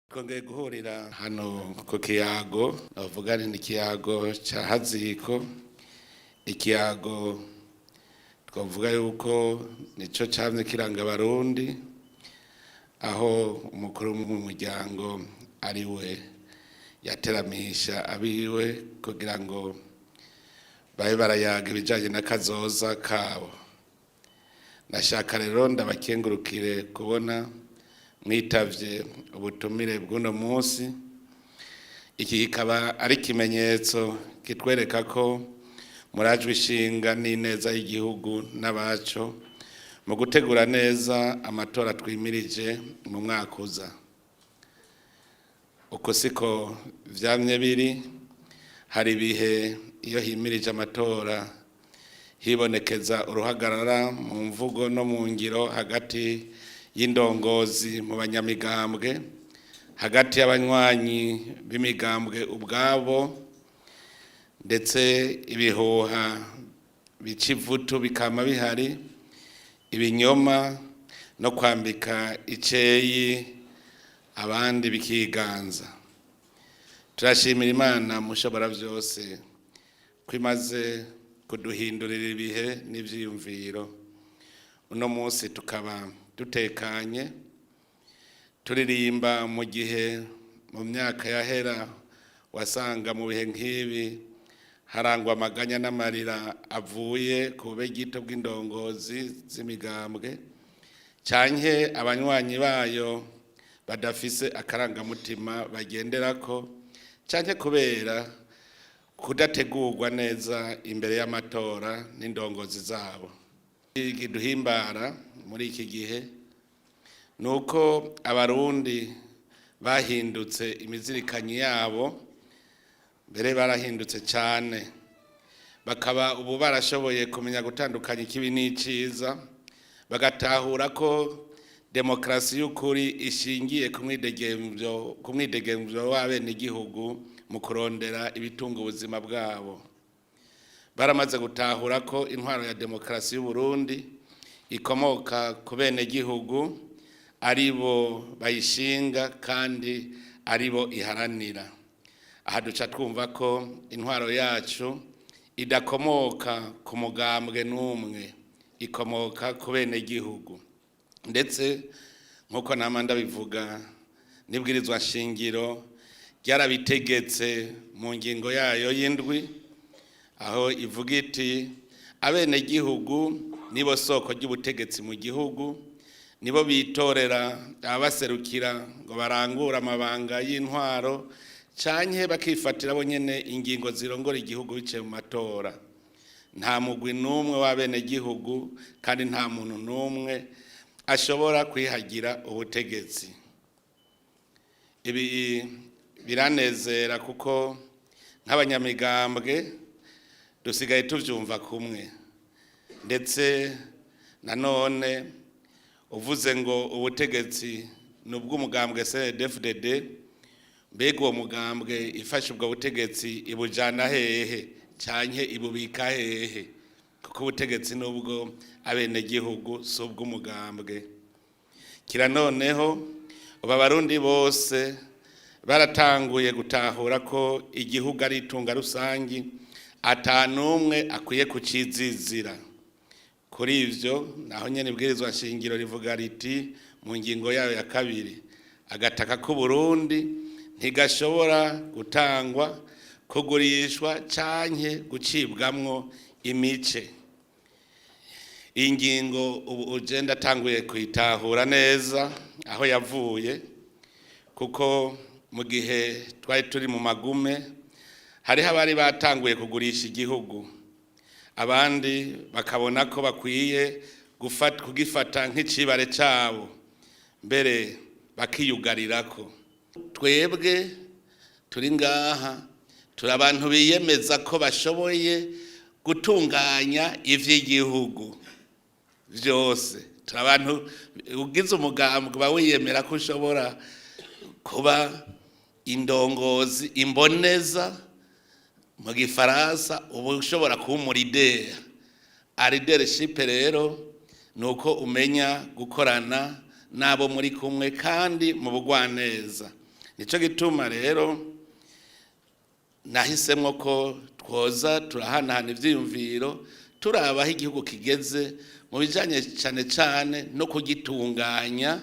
Twongeye guhurira hano ku kiyago, navuga ni ikiyago cya Haziko. Ikiyago twavuga yuko nico camye kiranga Abarundi, aho umukuru w'umuryango ari we yateramisha abiwe kugira ngo babe barayaga ibijanye n'akazoza kabo. Nashaka rero ndabakengurukire kubona mwitavye ubutumire bw'uno munsi. Iki kikaba ari ikimenyetso kitwereka ko murajwe ishinga n'ineza y'igihugu n'abaco mu gutegura neza amatora twimirije mu mwaka uza. Uko siko vyamye biri. Hari ibihe iyo himirije amatora hibonekeza uruhagarara mu mvugo no mu ngiro hagati y'indongozi mu banyamigambwe, hagati y'abanywanyi b'imigambwe ubwabo, ndetse ibihuha bica ivutu bikama bihari, ibinyoma no kwambika iceyi abandi bikiganza. Turashimira Imana Mushobora byose ko imaze kuduhindurira ibihe n'ivyiyumviro. Uno munsi tukaba dutekanye turirimba, mu gihe mu myaka yahera wasanga mu bihe nk'ibi harangwa amaganya n'amarira avuye ku bube gito bw'indongozi z'imigambwe canke abanywanyi bayo badafise akarangamutima bagenderako, canke kubera kudategurwa neza imbere y'amatora n'indongozi zabo. Ikiduhimbara muri iki gihe ni uko Abarundi bahindutse imizirikanyi yabo, mbere barahindutse cyane, bakaba ubu barashoboye kumenya gutandukanya ikibi n'iciza, bagatahura ko demokarasi y'ukuri ishingiye ku mwidegemvyo w'abenegihugu mu kurondera ibitunga ubuzima bwabo. Baramaze gutahura ko intwaro ya demokarasi y'u Burundi ikomoka ku benegihugu, ari bo bayishinga kandi ari bo iharanira. Aha duca twumva ko intwaro yacu idakomoka ku mugambwe n'umwe, ikomoka ku benegihugu. Ndetse nk'uko nama ndabivuga, n'ibwirizwa shingiro ryarabitegetse mu ngingo yayo y'indwi, aho ivuga iti: "Abenegihugu nibo soko ry'ubutegetsi mu gihugu, nibo bitorera ababaserukira ngo barangure amabanga y'intwaro, canke bakifatira bo nyene ingingo zirongora igihugu biciye mu matora. Nta mugwi n'umwe w'abenegihugu kandi nta muntu n'umwe ashobora kwihagira ubutegetsi." Ibi biranezera kuko nk'abanyamigambwe dusigaye tuvyumva kumwe. Ndetse nanone uvuze ngo ubutegetsi ni ubw'umugambwe CNDD-FDD, mbega uwo mugambwe ifashe ubwo butegetsi ibujana hehe canke ibubika hehe? Kuko ubutegetsi n'ubwo abenegihugu, si ubw'umugambwe. Kira noneho ubu Abarundi bose baratanguye gutahura ko igihugu ari itunga rusangi, ata n'umwe akwiye kucizizira. Kuri ivyo naho nyene ibwirizwa nshingiro rivuga riti mu ngingo yayo ya kabiri: "Agataka k'Uburundi ntigashobora gutangwa, kugurishwa canke gucibwamwo imice." Iyi ngingo ubu ugenda atanguye kuyitahura neza aho yavuye, kuko mu gihe twari turi mu magume hariho abari batanguye kugurisha igihugu, abandi bakabona ko bakwiye kugifata nk'icibare cabo, mbere bakiyugarirako. Twebwe turi ngaha turi abantu biyemeza ko bashoboye gutunganya ivy'igihugu vyose. Turi abantu ugize umugambwe uba wiyemera ko ushobora kuba indongozi, imboneza mu gifaransa, uba ushobora kuba umu leader. Leadership rero ni uko umenya gukorana n'abo muri kumwe kandi mu bugwaneza. Nico gituma rero nahisemwo ko twoza turahanahana ivyiyumviro, turaba aho igihugu kigeze mu bijanye cane cane no kugitunganya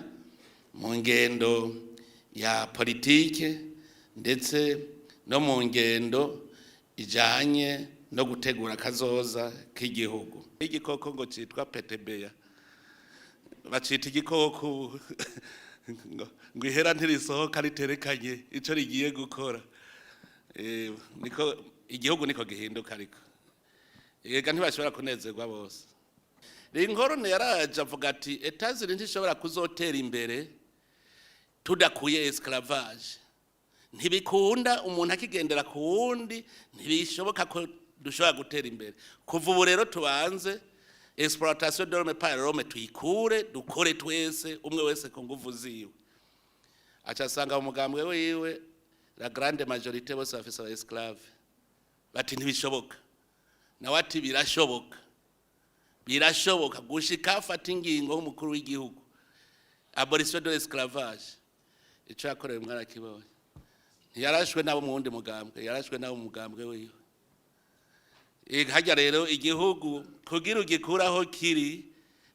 mu ngendo ya politike, ndetse no mu ngendo ijanye no gutegura akazoza k'igihugu. Igikoko ngo citwa petebeya, bacita igikoko ngo ihera ntirisohoka riterekanye ico rigiye gukora. Niko igihugu niko gihinduka, ariko ega ntibashobora kunezerwa bose. Lincoln yaraje avuga ati: "États-Unis ntishobora kuzotera imbere tudakuye esclavage. Ntibikunda, umuntu akigendera ku wundi ntibishoboka ko dushobora gutera imbere. Kuva ubu rero tubanze exploitation de l'homme par l'homme tuyikure, dukore twese, umwe wese ku nguvu ziwe." Aca asanga mu mugambwe wiwe la grande majorité bose bafise aba esclave. Bati: "Ntibishoboka." Nawe ati: "Birashoboka, birashoboka." Gushika afata ingingo nk'umukuru w'igihugu, abolition de l'esclavage. Ico yakorewe mwarakibonye. Ntiyarashwe nabo mu wundi mugambwe, yarashwe nabo mu mugambwe wiwe. Harya rero igihugu kugira ugikuraho kiri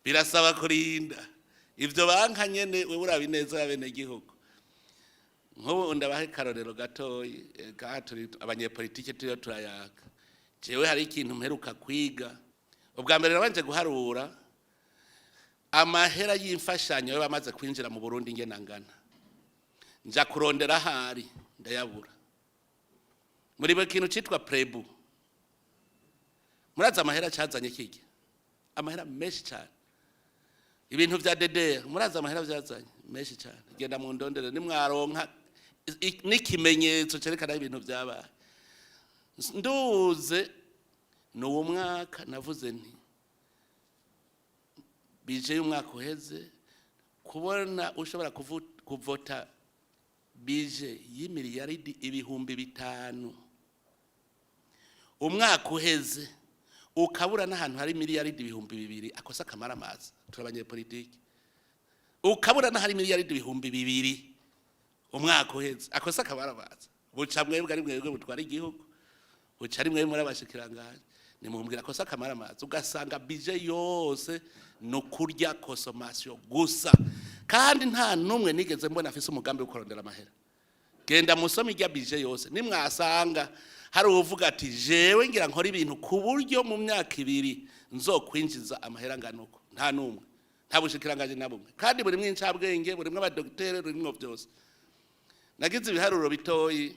birasaba kurinda ivyo banka nyene. Wewe uraba ineza y'abenegihugu. Nk'ubu ndabaha akarorero gatoyi. Ngaha turi abanyepolitike, turiyo turayaka. Jewe hari ikintu mperuka kwiga. Ubwa mbere nabanje guharura amahera y'imfashanyo yo bamaze kwinjira mu Burundi ingena ngana, nja kurondera ahari ndayabura. Muri buri kintu citwa PREBU, murazi amahera cazanye kirya? Amahera menshi cyane. Ibintu vya DDR, murazi amahera vyazanye? Menshi cyane. Genda mu ndondere nimwaronka n'ikimenyetso cerekana ibintu vyabaye. Nduze ni uwo mwaka navuze nti budget y'umwaka uheze, kubona ushobora kuvota budget y'imiliyaridi 5000 umwaka uheze, ukabura n'ahantu hari miliyaridi 2000, akosa akamara amazi. Turi abanyepolitike, ukabura n'ahari miliyaridi 2000 umwaka uheze, akosa akamara amazi. Buca mwebwe ari mwebwe butwara igihugu, buca ari mwebwe muri abashikiranganji, nimumbwira akosa akamara amazi. Ugasanga budget yose ni ukurya consommation gusa, kandi nta n'umwe nigeze mbona afise umugambi wo kurondera amahera. Genda musome irya budget yose, nimwasanga hari uvuga ati: "Jewe ngira nkora ibintu ku buryo mu myaka 2 nzokwinjiza amahera angana uko." Nta n'umwe, nta bushikiranganji na bumwe, kandi burimwo incabwenge, burimwo abadogitere, burimwo byose. Nagize ibiharuro bitoyi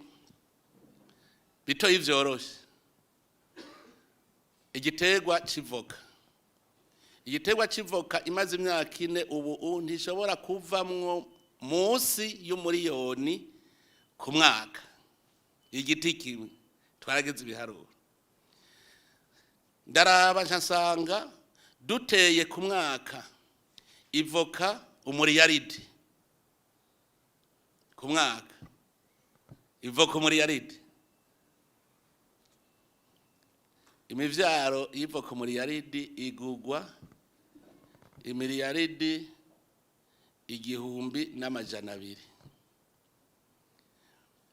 bitoyi vyoroshe. Igiterwa c'ivoka, igiterwa c'ivoka imaze imyaka 4 ubu ntishobora kuvamwo munsi y'umuriyoni ku mwaka, igiti kimwe. Twaragize ibiharuro, ndaraba nsanga duteye ku mwaka ivoka umuriyaridi ku mwaka, ivoka umuriyaridi, imivyaro y'ivoka umuriyaridi igugwa imiliyaridi 1200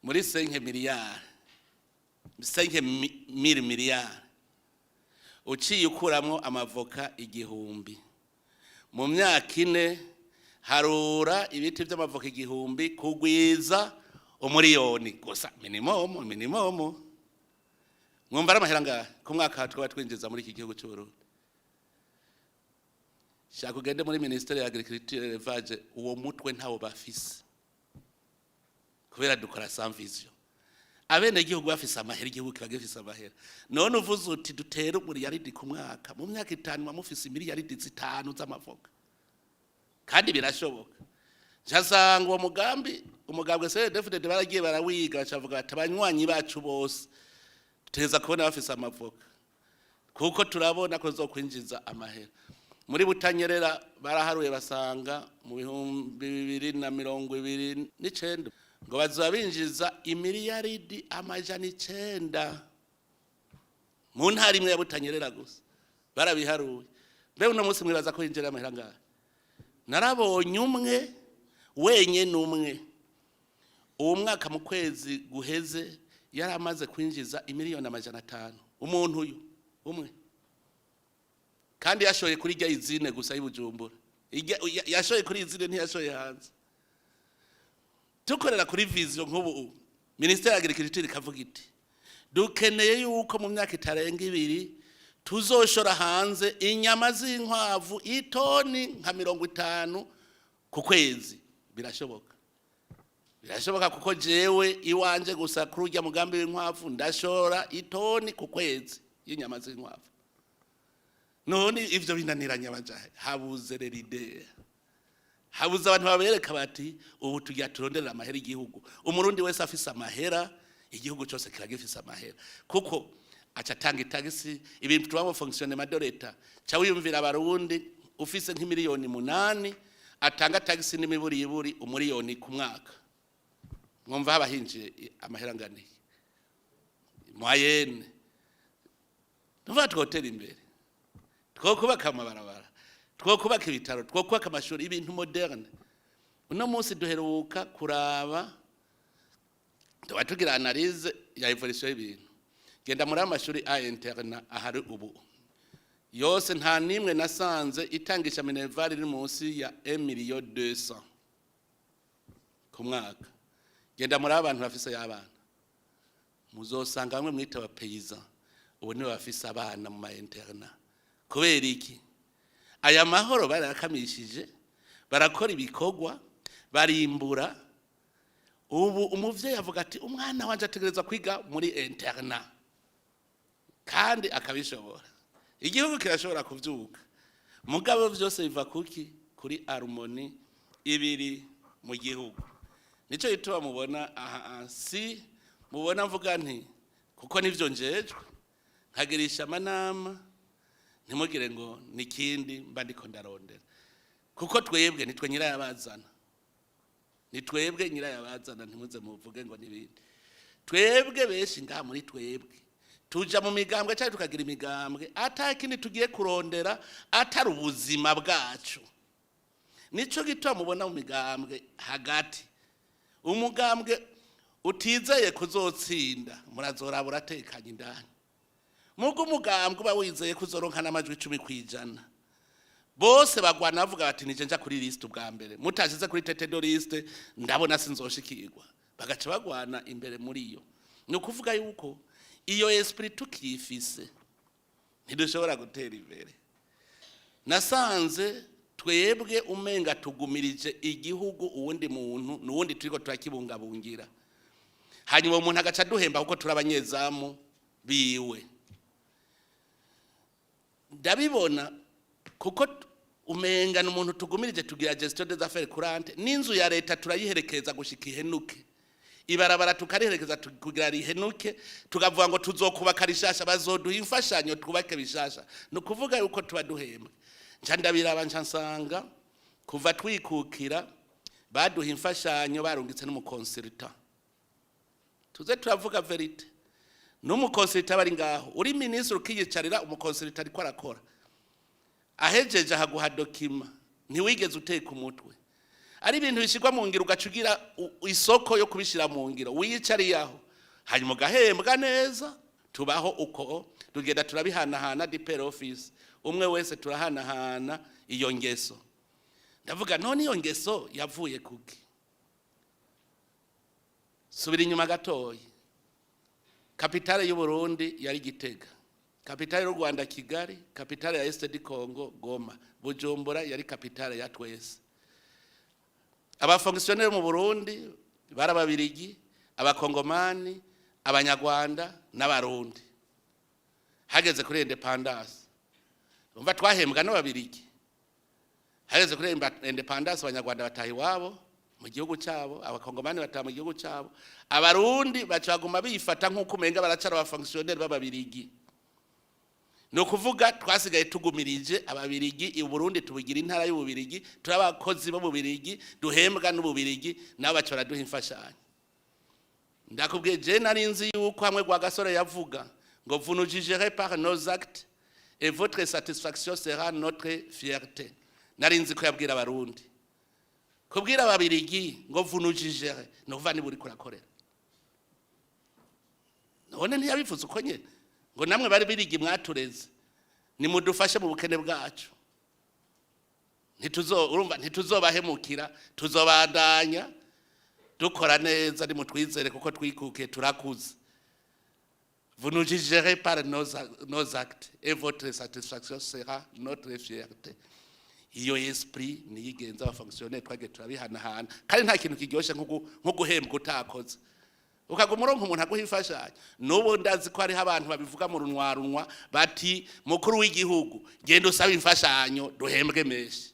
muri 5 miliyari, 5 mille miliyari. Uciye ukuramwo amavoka 1000 mu myaka 4, harura ibiti by'amavoka 1000 kugwiza umuriyoni gusa, minimum minimum, mwumva ari amahera ngahe ku mwaka twaba twinjiza muri iki gihugu cy'u Burundi? Shaka ugende muri ministère ya agriculture, élevage, uwo mutwe ntawo bafise, kubera dukora sans vision. Abene gihugu bafise amahera, igihugu kiba gifise amahera. None uvuze uti dutere umuriyaridi ku mwaka, mu myaka 5 wamufise imiliyaridi 5 z'amavoka, kandi birashoboka. Nsanga uwo mugambi, umugambwe CNDD-FDD baragiye barawiga, bacavuga bati: "Abanywanyi bacu bose tuteza kubona bafise amavoka, kuko turabona ko zokwinjiza amahera." Muri Butanyerera baraharuye, basanga mu 2029 ngo bazoba binjiza imiliyaridi 900 mu ntara imwe ya Butanyerera gusa. Barabiharuye. Mbe uno munsi mwibaza ko yinjira amahera ngahe? Narabonye umwe wenyene, umwe Uwo mwaka mu kwezi guheze yari amaze kwinjiza imiliyoni 500, umuntu uyu umwe, kandi yashoye kuri rya usine gusa y'Ibujumbura. Yashoye kuri usine, ntiyashoye hanze. Tukorera kuri vision nk'ubu, ministère y'agriculture ikavuga iti: "Dukeneye yuko mu myaka itarenga 2 tuzoshora hanze inyama z'inkwavu itoni nka 50 ku kwezi." Birashoboka, birashoboka, kuko jewe iwanje gusa kuri urya mugambi w'inkwavu ndashora itoni ku kwezi y'inyama z'inkwavu. None ivyo binaniranye abajahe? Habuze leader, habuze abantu babereka bati: "Ubu tugira turonderera amahera igihugu." Umurundi wese afise amahera, igihugu cyose kiba gifise amahera, kuko aca atanga itagisi. Ibintu tubamo, fonctionnement de l'État, ca wiyumvira Abarundi ufise nk'imiliyoni 8 atanga tagisi n'imiburiburi 1 miliyoni ku mwaka, mwumva haba hinjiye amahera anganiye moyenne. Tuvuga twotera imbere, twokubaka amabarabara, twokubaka ibitaro, twokubaka amashuri, ibintu moderne. Uno munsi duheruka kuraba, tuba tugira analyse ya évolution y'ibintu. Genda muri amashuri à internat ahari ubu yose, nta nimwe nasanze itangisha minerval iri munsi ya 1 million 200 ku mwaka. Genda muri abantu bafise y'abana, muzosanga bamwe mwita aba paysans ubu nibo bafise abana mu ma internat. Kubera iki? Aya mahoro barayakamishije, barakora ibikorwa, barimbura. Ubu umuvyeyi avuga ati: "Umwana wanje ategerezwa kwiga muri internat," kandi akabishobora. Igihugu kirashobora kuvyuka, mugabo vyose biva kuki? Kuri harmonie ibiri mu gihugu. Nico gituma mubona aha si mubona mvuga nti kuko nivyo njejwe, nkagirisha amanama. Ntimugire ngo nikindi mba ndiko ndarondera, kuko twebwe nitwe nyirayabazana, ni twebwe nyirayabazana. Ntimuze muvuge ngo nibindi. Twebwe benshi ngaha muri twebwe tuja mu migambwe cyangwa tukagira imigambwe ata kindi tugiye kurondera atari ubuzima bwacu. Nico gituma mubona mu migambwe hagati, umugambwe utizeye kuzotsinda murazoraba uratekanye indani. Mugo umugambwe uba wizeye kuzoronka n'amajwi 10%, bose bagwana bavuga bati: "Nije nja kuri liste ubwa mbere, mutashize kuri tête de liste ndabona sinzoshikirwa." Bagaca bagwana imbere muri yo. Ni ukuvuga yuko iyo esprit tukifise ntidushobora gutera imbere. Nasanze twebwe umenga tugumirije igihugu uwundi muntu n'uwundi turiko turakibungabungira, hanyuma uwo muntu agaca duhemba kuko turi abanyezamu biwe. Ndabibona kuko umenga ni umuntu tugumirije. Tugira gestion des affaires courantes, n'inzu ya leta turayiherekeza gushika ihenuke, ibarabara tukariherekeza kugira rihenuke, tukavuga ngo tuzokubaka rishasha, bazoduha imfashanyo twubake bishasha. Ni ukuvuga yuko tuba duhembwe. Nca ndabiraba, nca nsanga kuva twikukira baduha imfashanyo barungitse n'umu consultant. Tuze turavuga vérité, n'umu consultant bari ngaho. Uri minisitiri ukiyicarira, umu consultant ariko arakora, ahejeje ahaguha document, ntiwigeze uteka umutwe. Ari ibintu bishyirwa mu ngiro, ugaca ugira isoko yo kubishyira mu ngiro wiyicariye aho, hanyuma ugahembwa neza. Tubaho uko, tugenda turabihanahana de père en fils, umwe wese turahanahana iyo ngeso. Ndavuga none iyo ngeso yavuye kuki? Subira inyuma gatoya. Capitale y'u Burundi yari Gitega, capitale y'u Rwanda Kigali, capitale ya Est du Congo Goma. Bujumbura yari capitale ya twese. Aba fonctionnaires mu Burundi bari Ababirigi, Abakongomani, Abanyarwanda n'Abarundi. Hageze kuri indépendance, umva, twahembwa n'Ababirigi. Hageze kuri indépendance, Abanyarwanda bataha iwabo mu gihugu cyabo, Abakongomani bataha mu gihugu cyabo, Abarundi baca baguma bifata nk'uko umenga baracara aba fonctionnaires b'Ababirigi. Ni ukuvuga twasigaye tugumirije Ababirigi. I Burundi tubugira intara y'Ububirigi, turi abakozi b'Ububirigi, duhembwa n'Ububirigi, nabo baca baraduha imfashanyo. Ndakubwiye, je nari nzi yuko hamwe Rwagasore yavuga ngo: "Vous nous jugerez par nos actes et votre satisfaction sera notre fierté," nari nzi ko yabwira Abarundi. Kubwira Ababirigi ngo vunujije, ni ukuvuga niba uriko urakorera. None ntiyabivuze uko nyene, ngo namwe bari birigi mwatureze, nimudufashe mu bukene bwacu, ntituzo, urumva, ntituzobahemukira, tuzobandanya dukora neza, nimutwizere kuko twikukiye, turakuze. Vous nous jugerez par nos actes et votre satisfaction sera notre fierté. Iyo esprit niyigenza abafonctionnaire, twagiye turabihanahana, kandi nta kintu kiryoshe nko guhembwa utakoze, ukaguma uronka umuntu aguha imfashanyo. N'ubu ndazi ko hariho abantu babivuga mu runwarunwa bati: "Mukuru w'igihugu, genda usaba imfashanyo duhembwe menshi."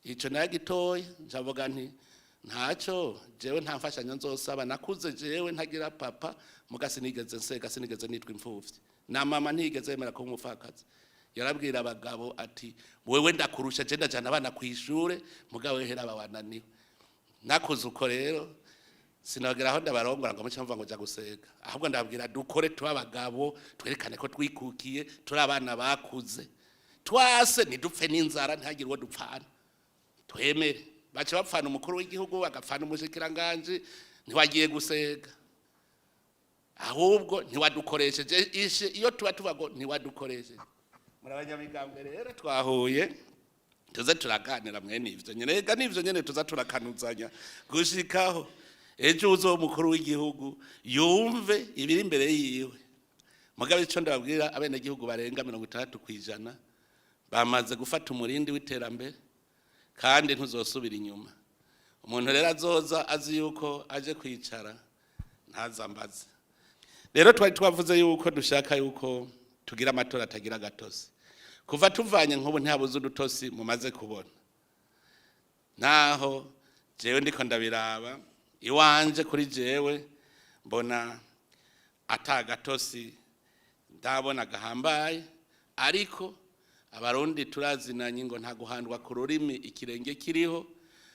Ico nayo gitoya, njavuga nti ntacyo, jewe nta mfashanyo nzosaba. Nakuze jewe ntagira papa, muga sinigeze nsega, sinigeze nitwa imfuvyi, na mama ntiyigeze yemera kuba umupfakazi. Yarabwira abagabo ati: "Wewe ndakurusha, je ndajana abana kw'ishure, mugabo hera aba wananiwe." Nakuze uko rero, sinagera aho ndabarongora ngo muce mvuga ngo jya gusega, ahubwo ndababwira dukore, tuba abagabo, twerekane ko twikukiye, turi abana bakuze, twase ntidupfe n'inzara, ntihagire uwo dupfana. Twemere baca bapfana umukuru w'igihugu, bagapfana umushikiranganji, ntiwagiye gusega, ahubwo ntiwadukoresheje. Ishe iyo tuba tuvuga ngo ntiwadukoresheje. Muri abanyamigambwe rero twahuye, tuze turaganira mwene ivyo nyene. Ega nivyo nyene tuza turakanuzanya gushikaho ejo uzo umukuru w'igihugu yumve ibiri imbere yiwe. Mugabe ico ndababwira, abenegihugu barenga 60% bamaze gufata umurindi w'iterambere, kandi ntuzosubira inyuma. Umuntu rero azoza azi yuko aje kwicara, ntazambaze. Rero twari twavuze yuko dushaka yuko tugira amatora atagira agatosi. Kuva tuvanye nk'ubu, ntihabuze udutosi mumaze kubona. Naho jewe ndiko ndabiraba iwanje, kuri jewe mbona ata gatosi ndabona gahambaye, ariko Abarundi turazinanye ngo nta guhandwa ku rurimi ikirenge kiriho.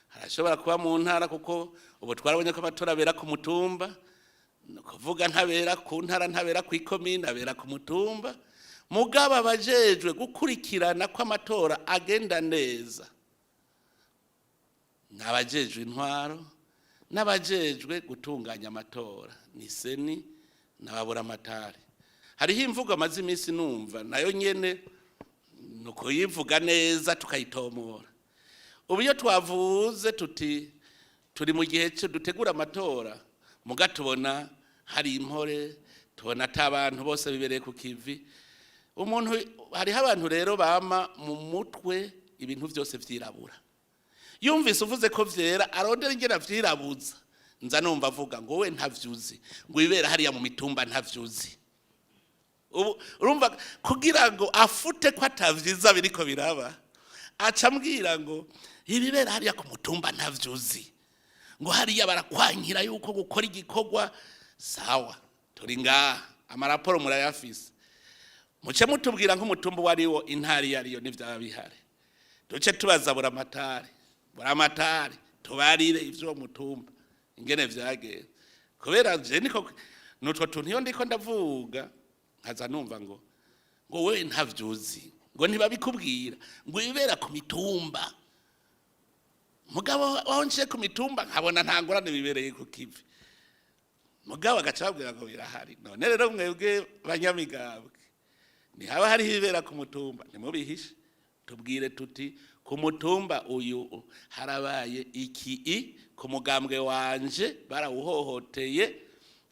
Harashobora kuba mu ntara, kuko ubu twarabonye ko amatora abera ku mutumba, ni ukuvuga ntabera ku ntara, ntabera ku ikomine, abera ku mutumba. Mugabo abajejwe gukurikirana ko amatora agenda neza ni abajejwe intwaro n'abajejwe gutunganya amatora, ni CENI n'ababuramatari. Hariho imvugo amaze iminsi numva, nayo nyene ni ukuyivuga neza tukayitomora. Ubu iyo twavuze tuti turi mu gihe cyo dutegura amatora, muga tubona hari impore, tubona ata abantu bose bibereye ku kivi. Umuntu, hariho abantu rero bama mu mutwe ibintu byose vyirabura. Yumvise uvuze ko vyera, arondera ingena vyirabuza. Nza numva avuga ngo: "We ntavyuzi, ngo ibera hariya mu mitumba ntavyuzi." Ubu urumva, kugira ngo afute ko atavyiza biriko biraba, aca ambwira ngo ibibera hariya ku mutumba ntavyuzi, ngo hariya barakwankira yuko gukora igikorwa. Sawa, turi ngaha, amaraporo murayafise, muce mutubwira nk'umutumba uwo ariwo, intara iyo ariyo, n'ivyaba bihari, duce tubaza buramatari. Buramatari tubarire ivy'uwo mutumba ingene vyagenze. Kubera je niko nutwo tuntu, iyo ndiko ndavuga nkaza numva ngo wewe ntavyuzi, ngo ntibabikubwira, ngo ibibera ku mitumba. Mugabo aho nciye ku mitumba nkabona nta ngorane bibereye ku kivi, mugabo agaca babwira ngo birahari. None rero mwebwe banyamigambwe, ntihaba hariho ibibera ku mutumba, ntimubihishe, tubwire tuti ku mutumba uyu harabaye iki, i ku mugambwe wanje barawuhohoteye,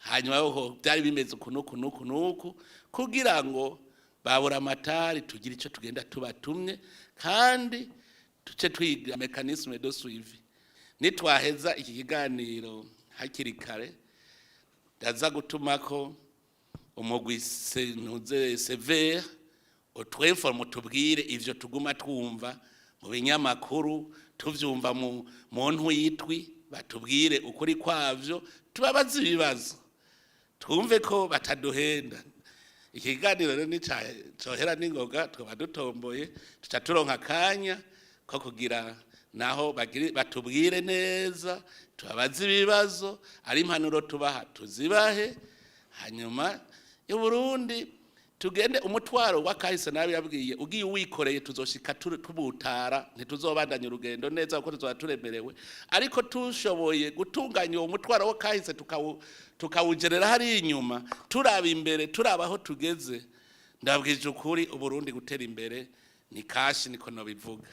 hanyuma ho byari bimeze uku n'uku n'uku n'uku, kugira ngo babura amatari tugire icyo tugenda tubatumye, kandi tuce twiga mécanisme de suivi. Nitwaheza iki kiganiro hakiri kare, ndaza gutumako umugwi ntuze CVR utwinforme, tubwire ivyo tuguma twumva mu binyamakuru, tuvyumva mu ntwitwi, batubwire ukuri kwavyo, tubabaze ibibazo, twumve ko bataduhenda. Ikiganiro rero nicohera n'ingoga, twaba dutomboye, tuca turonka akanya ko kugira naho batubwire neza, tubabaze ibibazo, ari impanuro tubaha tuzibahe. Hanyuma Uburundi Tugende umutwaro w'akahise nabi yabwiye ugiye uwikoreye, tuzoshika tubutara, ntituzobandanya urugendo neza kuko tuzoba turemerewe. Ariko tushoboye gutunganya uwo mutwaro w'akahise, tukawugerera hariya inyuma, turaba imbere, turaba aho tugeze, ndabwije ukuri, Uburundi gutera imbere ni kashi, niko nobivuga.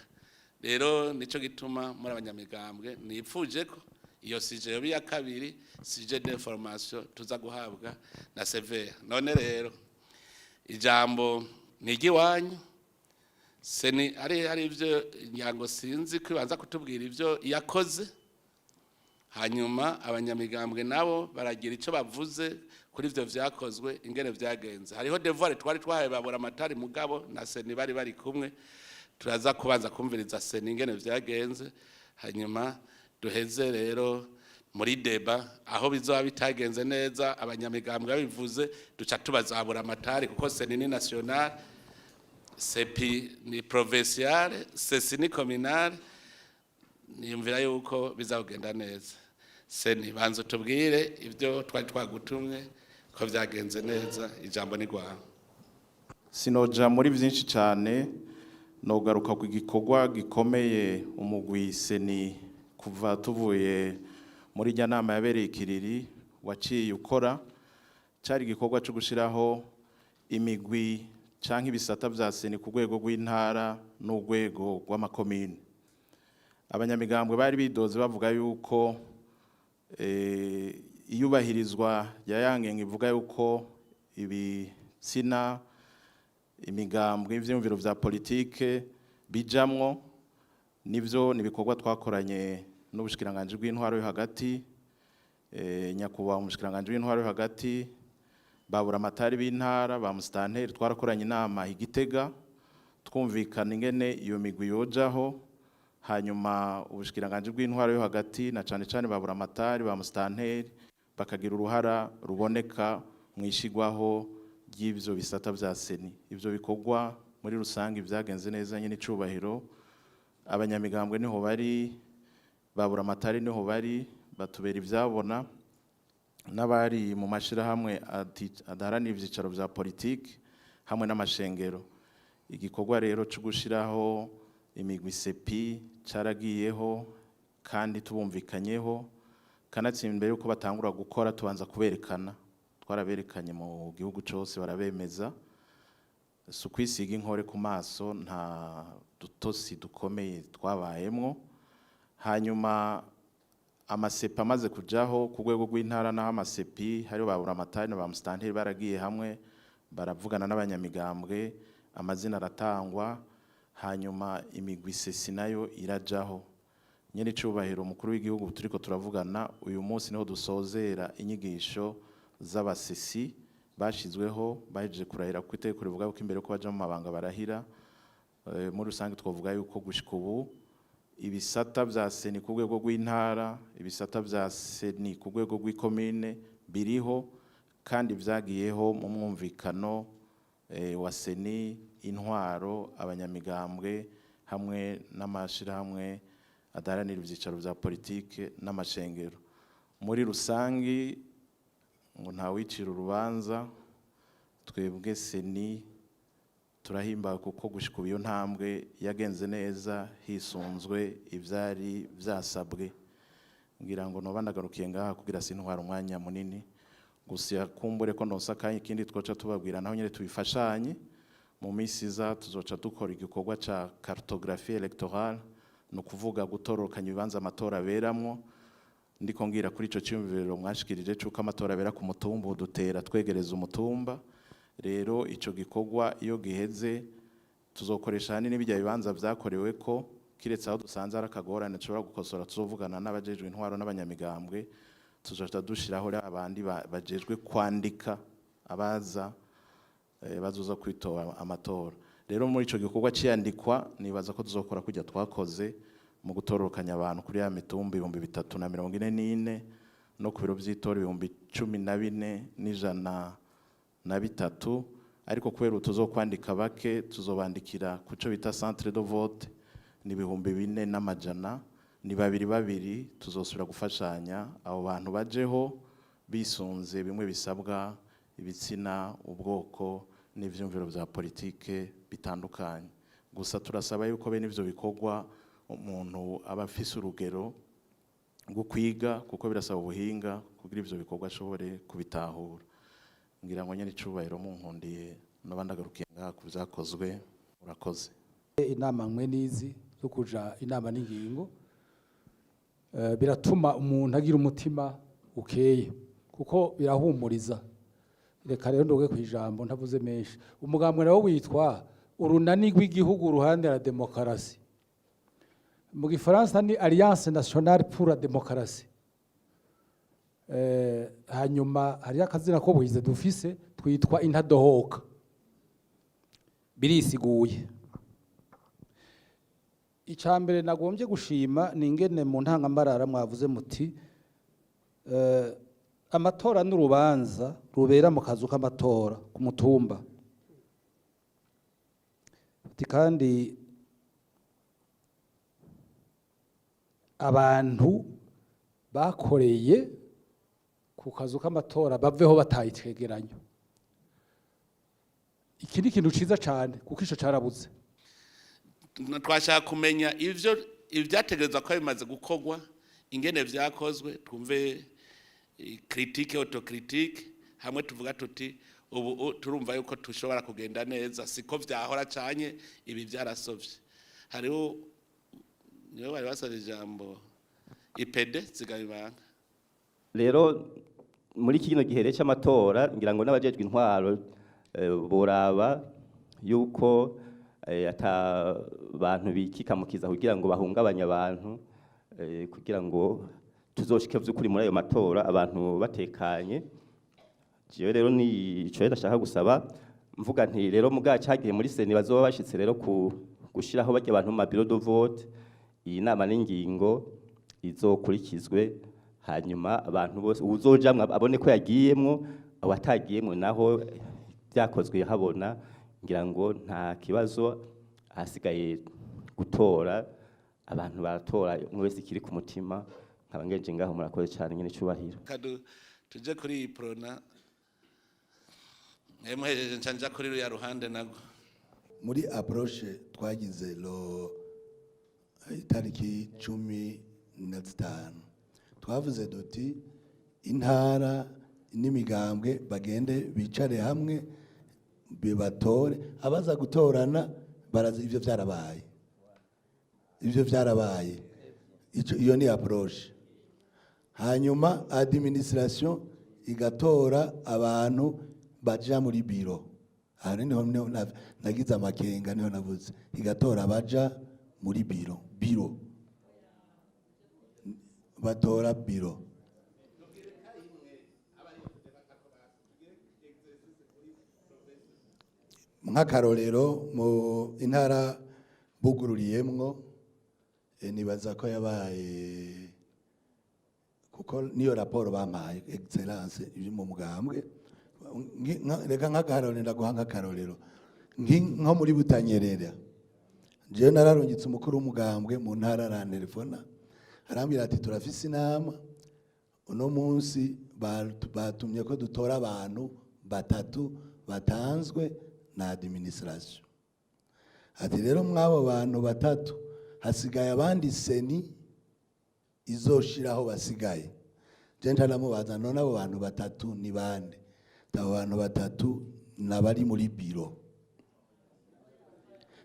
Rero nico gituma muri abanyamigambwe nipfuje ko iyo sujet yoba iya kabiri, sujet d'information tuza guhabwa na CVR. None rero ijambo ni iry'iwanyu. CENI ari hari ibyo nyango sinzi ko ibanza kutubwira ibyo yakoze, hanyuma abanyamigambwe nabo baragira icyo bavuze kuri ibyo vyakozwe, ingene vyagenze. Hariho devoir twari twahaye babura amatari, mugabo na CENI bari kumwe. Turaza kubanza kumviriza CENI ingene vyagenze, hanyuma duheze rero muri débat. Aho bizoba bitagenze neza, abanyamigambwe babivuze, duca tubazabura amatari, kuko CENI ni national, CEPI ni provinciale, CECI ni communale. Niyumvira yuko bizagenda neza. CENI, banza tubwire ibyo twari twagutumye ko vyagenze neza. Ijambo ni rwawe. Sinoja muri byinshi cyane, nogaruka ku gikorwa gikomeye umugwi CENI kuva tuvuye muri rya nama yabereye ikiriri waciye ukora. Cyari igikorwa cyo gushyiraho imigwi canke ibisata vya CENI ku rwego rw'intara n'urwego rw'amakomine. Abanyamigambwe bari bidoze bavuga yuko iyubahirizwa rya ya ngengo ivuga yuko ibitsina, imigambwe, ivyiyumviro vya politike bijamwo. Nivyo, ni ibikorwa twakoranye n'ubushikiranganji bw'intwaro yo hagati, nyakubahwa umushikiranganji w'intwaro yo hagati, babura amatari b'intara, ba musitanteri. Twarakoranye inama i Gitega, twumvikana ingene iyo migwi yojaho. Hanyuma ubushikiranganji bw'intwaro yo hagati na cane cane babura amatari, ba musitanteri bakagira uruhara ruboneka mu ishigwaho ry'ivyo bisata vya CENI. Ivyo bikorwa muri rusange vyagenze neza. Nyine icubahiro, abanyamigambwe niho bari, babura amatari niho bari, batubera ivyabona, n'abari mu mashirahamwe adaharanira ivyicaro vya politiki hamwe n'amashengero. Igikorwa rero cyo gushiraho imigwi CEPI caragiyeho kandi tubumvikanyeho. Kanatsinda imbere yuko batangura gukora tubanza kuberekana, twaraberekanye mu gihugu cose barabemeza. Si ukwisiga inkore ku maso, nta dutosi dukomeye twabayemwo. Hanyuma ama CEPI amaze kujaho ku rwego rw'intara, naho ama CEPI hariho babura amatari na ba musitanteri baragiye hamwe baravugana n'abanyamigambwe, amazina aratangwa, hanyuma imigwi CECI nayo irajaho. Nyene icubahiro umukuru w'igihugu, turiko turavugana uyu munsi niho dusozera inyigisho z'aba CECI bashizweho bahejeje kurahira ku itegeko rivuga ko imbere ko baja mu mabanga barahira. Muri rusange twavuga yuko gushika ubu ibisata vya CENI ku rwego rw'intara, ibisata vya CENI ku rwego rw'ikomine biriho kandi vyagiyeho mu mwumvikano wa CENI, intwaro, abanyamigambwe hamwe n'amashirahamwe adaharanira ivyicaro vya politike n'amashengero. Muri rusangi, ngo ntawicira urubanza, twebwe CENI turahimbawe kuko gushika ubu iyo ntambwe yagenze neza hisunzwe ivyari vyasabwe. Ngira ngo noba ndagarukiye ngaha kugira sintwara umwanya munini. Gusa kumbure ko ndonsa akanya, ikindi twoca tubabwira naho nyene tubifashanye, mu minsi iza tuzoca dukora igikorwa ca cartographie électorale, ni ukuvuga gutororokanya ibibanza amatora aberamwo. Ndiko ngira kuri ico cyumviro mwashikirije cuko amatora abera ku mutumba, dutera twegereza umutumba. Rero ico gikorwa iyo giheze tuzokoresha hanini bijya bibanza vyakorewe ko, kiretse aho dusanze ari akagorane dushobora gukosora, tuzovugana n'abajejwe intwaro n'abanyamigambwe. Tuzoca dushiraho rero abandi bajejwe kwandika abaza bazoza kwitora amatora. Rero muri ico gikorwa ciyandikwa, nibaza ko tuzokora kujya twakoze mu gutororokanya abantu kuri ya mitumba 3044 no ku biro vy'itora 14,103. Ariko kubera ubu tuzokwandika bake, tuzobandikira ku cyo bita centre de vote, ni 4100, ni babiri babiri. Tuzosubira gufashanya abo bantu bajeho bisunze bimwe bisabwa: ibitsina, ubwoko n'ibindi. n'ivyumviro vya politike bitandukanye. Gusa turasaba yuko bene ivyo bikorwa umuntu aba afise urugero rwo kwiga, kuko birasaba ubuhinga kugira ivyo bikorwa ashobore kubitahura. Ngira ngo nyene icubahiro, munkundiye n'abandi agarukiye ngaha ku vyakozwe. Urakoze. Inama mwe n'izi zo kuja inama n'ingingo biratuma umuntu agira umutima ukeye, kuko birahumuriza. Reka rero ndoge ku ijambo ntavuze menshi. Umugambwe nawo witwa Urunani rw'Igihugu Uruhande la Demokarasi, mu Gifaransa ni Alliance Nationale pour la Démocratie. Hanyuma hariyo akazina ko buhize dufise, twitwa Intadohoka, birisiguye. Icya mbere nagombye gushima ni ingene mu ntangambarara mwavuze muti amatora n'urubanza rubera mu kazu k'amatora ku mutumba. Uti kandi abantu bakoreye ku kazu k'amatora baveho bataye icegeranyo. Iki ni ikintu ciza cane, kuko ico carabuze. Twashaka kumenya ivyo ivyategerezwa ko bimaze gukorwa, ingene vyakozwe, twumve critique, autocritique, hamwe tuvuga tuti ubu turumva yuko tushobora kugenda neza, siko vyahora canye ibi vyarasovye. Hariho niwe bari basaba ijambo, IPD Zigabibanga. Rero muri kino gihe rero cy'amatora, ngira ngo n'abajejwe intwaro boraba yuko ata bantu bikikamukiza kugira ngo bahungabanye abantu, kugira ngo tuzoshike vy'ukuri muri ayo matora abantu batekanye. Jewe rero ni ico rero ndashaka gusaba, mvuga nti rero muga cagihe muri CENI bazoba bashitse rero ku gushiraho barya abantu mu ma bureau de vote, iyi nama n'ingingo izokurikizwe, hanyuma abantu bose uwuzojamwo abone ko yagiyemwo, awatagiyemwo naho byakozwe habona. Ngira ngo nta kibazo, ahasigaye gutora, abantu baratora umwe wese ikiri ku mutima. Nkaba ngeje ngaho, murakoze cyane nyine cyubahiro. Kadu tuje kuri iyi Uprona, muhejeje nca nja kuri ruya ruhande nago. Muri approche twagize lo itariki 15, twavuze duti intara n'imigambwe bagende bicare hamwe bibatore abaza gutorana barazi. Ivyo vyarabaye, ivyo vyarabaye. Iyo ni approche. Hanyuma administration igatora abantu baja muri biro. Aha niho nagize amakenga, niho navuze igatora abaja muri biro. Biro batora biro. Nk'akarorero, mu intara bugururiyemwo, nibaza ko yabaye, kuko niyo raporo bampaye, excellence, iri mu mugambwe. Reka nk'akarorero ndaguha, nk'akarorero nko muri Butanyerera, jewe nararungitse umukuru w'umugambwe mu ntara, arantelefona arambwira ati: "Turafise inama uno munsi, batumye ko dutora abantu batatu batanzwe na administration." Ati: "Rero mw'abo bantu batatu hasigaye abandi, CENI izoshiraho basigaye." Je ntanamubaza: "None abo bantu batatu ni bande?" Abo bantu batatu nabari muri biro.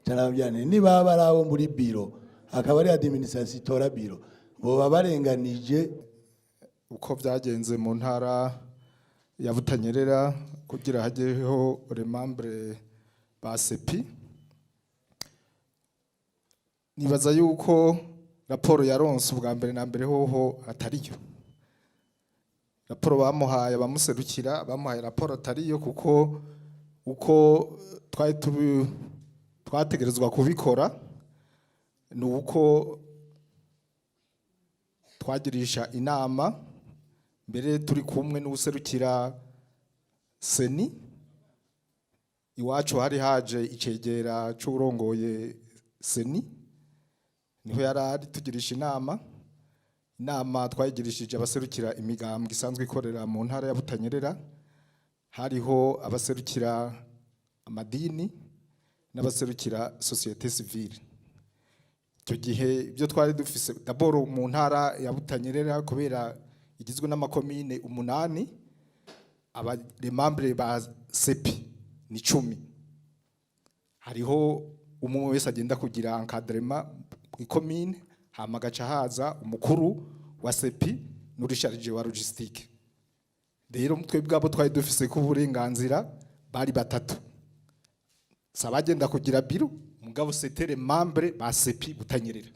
Canababwira nti niba ari abo muri biro, akaba ari administration itora biro, boba barenganije. Uko byagenze mu ntara ya Butanyerera kugira hajyeho les membres ba CEPI, nibaza yuko raporo yaronse ubwa mbere na mbere hoho atariyo. Raporo bamuhaye, abamuserukira bamuhaye raporo atariyo, kuko uko twari twategerezwa kubikora ni uko twagirisha inama mbere turi kumwe n'userukira CENI. Iwacu hari haje icegera c'uwurongoye CENI, niho yari ari tugirisha inama. Inama twayigirishije abaserukira imigambwe isanzwe ikorera mu ntara ya Butanyerera, hariho abaserukira amadini n'abaserukira société civile. Icyo gihe ibyo twari dufise d'abord mu ntara ya Butanyerera, kubera igizwe n'amakomine 8, aba membres ba CEPI ni 10. Hariho umwe wese agenda kugira encadrement mu ikomine, hama agaca haza umukuru wa CEPI n'uri chargé wa logistique. Rero twebwe abo twari dufise ko uburenganzira bari batatu, si abagenda kugira bureau, mugabo c'était les membres ba CEPI Butanyerera,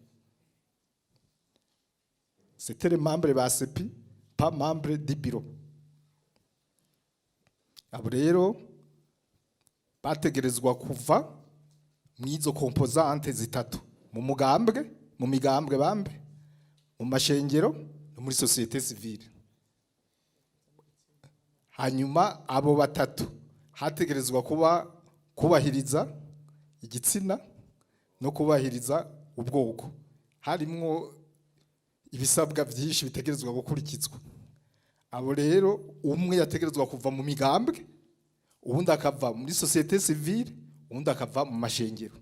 c'était les membres ba CEPI, pas membre du bureau. Abo rero bategerezwa kuva mw'izo composantes zitatu: mu mugambwe, mu migambwe bambe, mu mashengero no muri société civile. Hanyuma abo batatu hategerezwa kuba kubahiriza igitsina no kubahiriza ubwoko. Harimwo ibisabwa byinshi bitegerezwa gukurikizwa. Abo rero, umwe yategerezwa kuva mu migambwe, uwundi akava muri société civile, uwundi akava mu mashengero.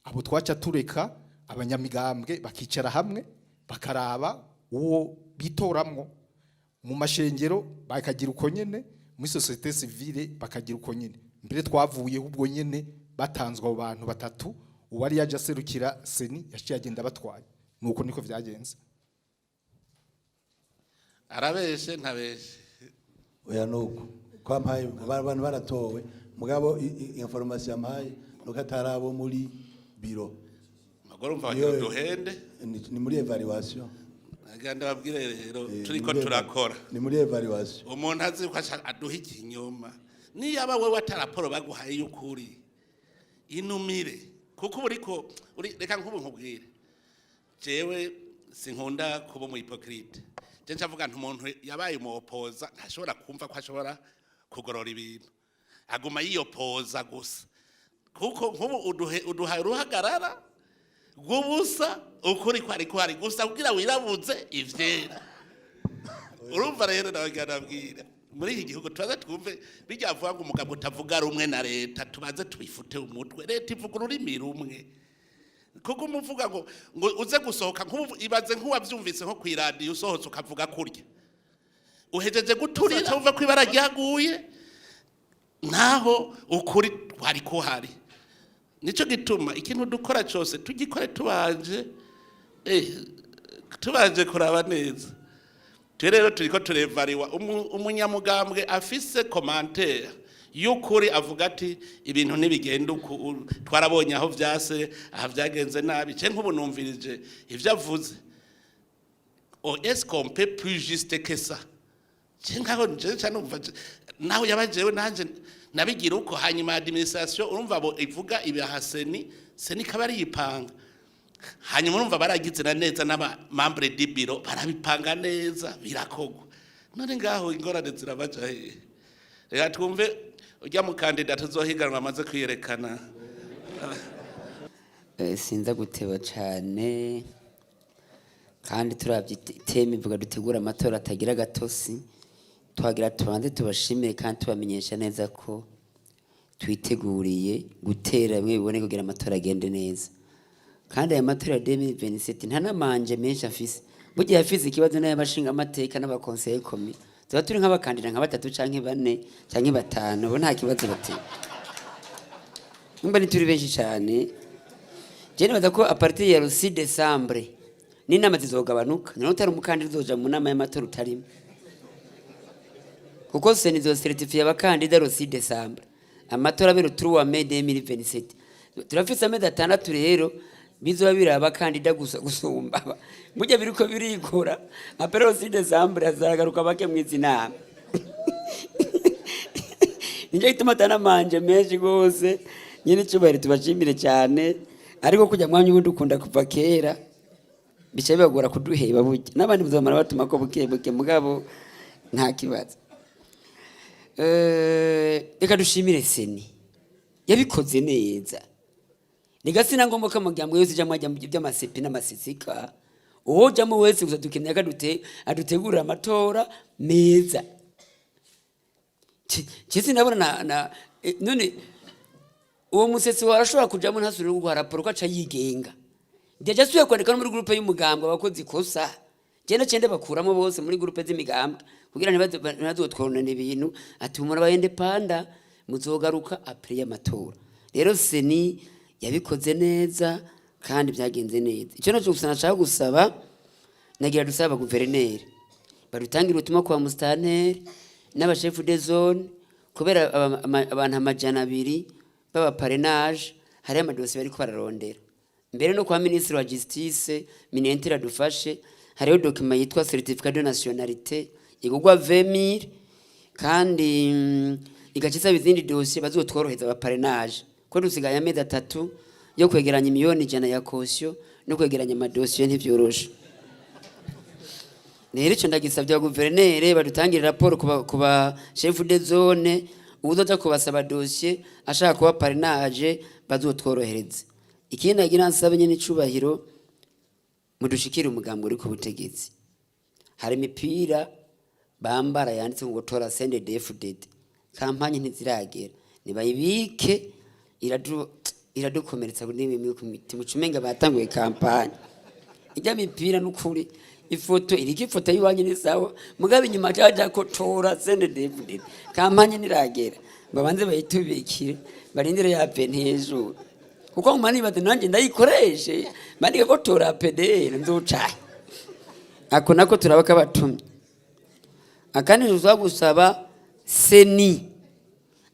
Abo twaca tureka abanyamigambwe bakicara hamwe, bakaraba uwo bitoramwo, mu mashengero bakagira uko nyene, muri société civile bakagira uko nyene. Mbere twavuyeho ubwo nyene batanzwe abo bantu batatu, uwari yaje aserukira CENI yaciye agenda batwaye. Nuko niko vyagenze. Arabeshe, ntabeshe? Oya, nuko kwampaye abantu baratowe, mugabo information yampaye nuko atari abo muri bureau. Magoro, umva, bagira uduhende. Ni muri évaluation. Aganda babwire rero. Turiko ni muri turakora. Ni muri évaluation. Umuntu azi ko aduha ikinyoma, niyaba wewe ata raporo baguhaye y'ukuri, inumire, kuko uba uriko reka nk'ubu nkubwire, jewe sinkunda kuba umu hypocrite. Je ncavuga nti umuntu yabaye umu opposant ntashobora kumva ko ashobora kugorora ibintu, aguma yiyopoza gusa. Kuko nk'ubu uduhaye uruhagarara rw'ubusa, ukuri kwari kuhari gusa kugira wirabuze ivyera. Urumva rero, nababwira, muri iki gihugu tubaze twumve bijya vuga ngo umugabo utavuga rumwe na leta, tubaze tubifute umutwe. Leta ivuga ururimi rumwe, kuko umuvuga ngo uze gusohoka nk'ubu, ibaze nk'uwavyumvise nko kw'iradiyo, usohotse ukavuga kurya uhejeje guturira, wumva ko ibara ryaguye naho ukuri kwari kuhari. Nico gituma ikintu dukora cyose tugikore tubanje kuraba neza. Twe rero turiko turevariwa. Umunyamugambwe afise commentaire y'ukuri, avuga ati ibintu ntibigenda uku, twarabonye aho vyase, aha vyagenze nabi. Ce nk'ubu numvirije ivyo avuze. Oh, est-ce qu'on peut plus juste que ça? Je nkaho nje nca numva naho yaba jewe nanje nabigira uko. Hanyuma administration, urumva, abo ivuga ibiha CENI, CENI ikaba ari yipanga. Hanyuma urumva baragize na neza n'aba membre du bureau barabipanga neza, birakogwa. None ngaho ingorane zirabaja hehe? Reka twumve ujya mu kandida tuzohiganwa amaze kwiyerekana. Sinza guteba cane, kandi turavye thème ivuga dutegura amatora atagira gatosi. Twagira tubanze tubashimire kandi tubamenyesha neza ko twiteguriye gutera bimwe bibone kugira amatora agende neza. Kandi aya matora ya 2027 nta namanje menshi afise. Burya yafise ikibazo n'ay'abashinga amateka n'aba conseillers communaux, tuba turi nk'abakandida nka batatu canke bane canke batanu, bo nta kibazo bateye. Nimba ntituri benshi cane, je nibaza ko à partir ya le 6 décembre n'inama zizogabanuka. None utari umukandida uzoja mu nama y'amatora utarimo? Kuko CENI izo certifié abakandida le 6 décembre, amatora abera 3 mai 2027. Turafise amezi 6 rero bizoba biri abakandida gusa gusumba. Burya biriko birikora, après le 6 décembre hazagaruka bake mwizi nama. Nicyo gituma atanamanje menshi gose. Nyine icyubahiro, tubashimire cyane, ariko kujya mwanya ubundi ukunda kuva kera bica bibagora kuduheba. Burya n'abandi muzamara batuma ko buke buke, mugabo nta kibazo. Reka dushimire CENI yabikoze neza. Ni sina ngombwa ko amajyambere yose ijamwo ajya mu by'ama CEPI n'amasisika. Uwo ujyamo wese, gusa dukeneye ko adutegurira amatora meza. Cisi ndabona na none. Uwo musetsi wawe arashobora kujamo ntasubire kuguha raporo, ko aca yigenga. Déjà asubiye kwandika no muri groupe y'umugambwe abakoze ikosa, genda cende bakuramo bose muri groupe z'imigambwe kugira ntibazotwonone ibintu. Ati umuntu aba indépendant, muzogaruka après y'amatora. Rero CENI yabikoze neza kandi byagenze neza. Icyo nacyo gusa nashaka gusaba, nagira dusaba guverineri badutangira ubutumwa kwa musitanteri n'aba chefs de zone, kubera abantu 200 b'aba parrainage, hariho amadosiye bariko bararondera. Mbere no kwa minisitiri wa justice, minisitiri adufashe, hariho document yitwa certificat de nationalité igurwa 20 000 kandi igaca isaba izindi dosiye. Bazotworoheza aba parrainage, ko dusigaye amezi 3 yo kwegeranya 100 000 000 ya caution no kwegeranya amadosiye ntivyoroshe. Rero icyo ndagisabye guverineri, badutangire raporo ku ba chef de zone, uwuzoza kubasaba dosiye ashaka kuba parrainage bazotworohereze. Ikindi nagira nsabe nyene icubahiro, mudushikire umugambi uri ku butegetsi, hari imipira bambara yanditse ngo tora CNDD-FDD, campagne ntiziragera, nibayibike, iradukomeretsa n'ibimwe ku mitima, ucumenga batanguye campagne. Ijya mipira n'ukuri ifoto iriko, ifoto y'iwanyu ni sawa, mugabe inyuma caja ko tora CNDD-FDD, campagne ntiragera, babanze bayitubikire, barindire ya hejuru, kuko nguma nibaza nanjye ndayikoreshe bandike ko tora PDR nzocahe. Ako nako turaba kabatumye. Akandi tuza gusaba CENI,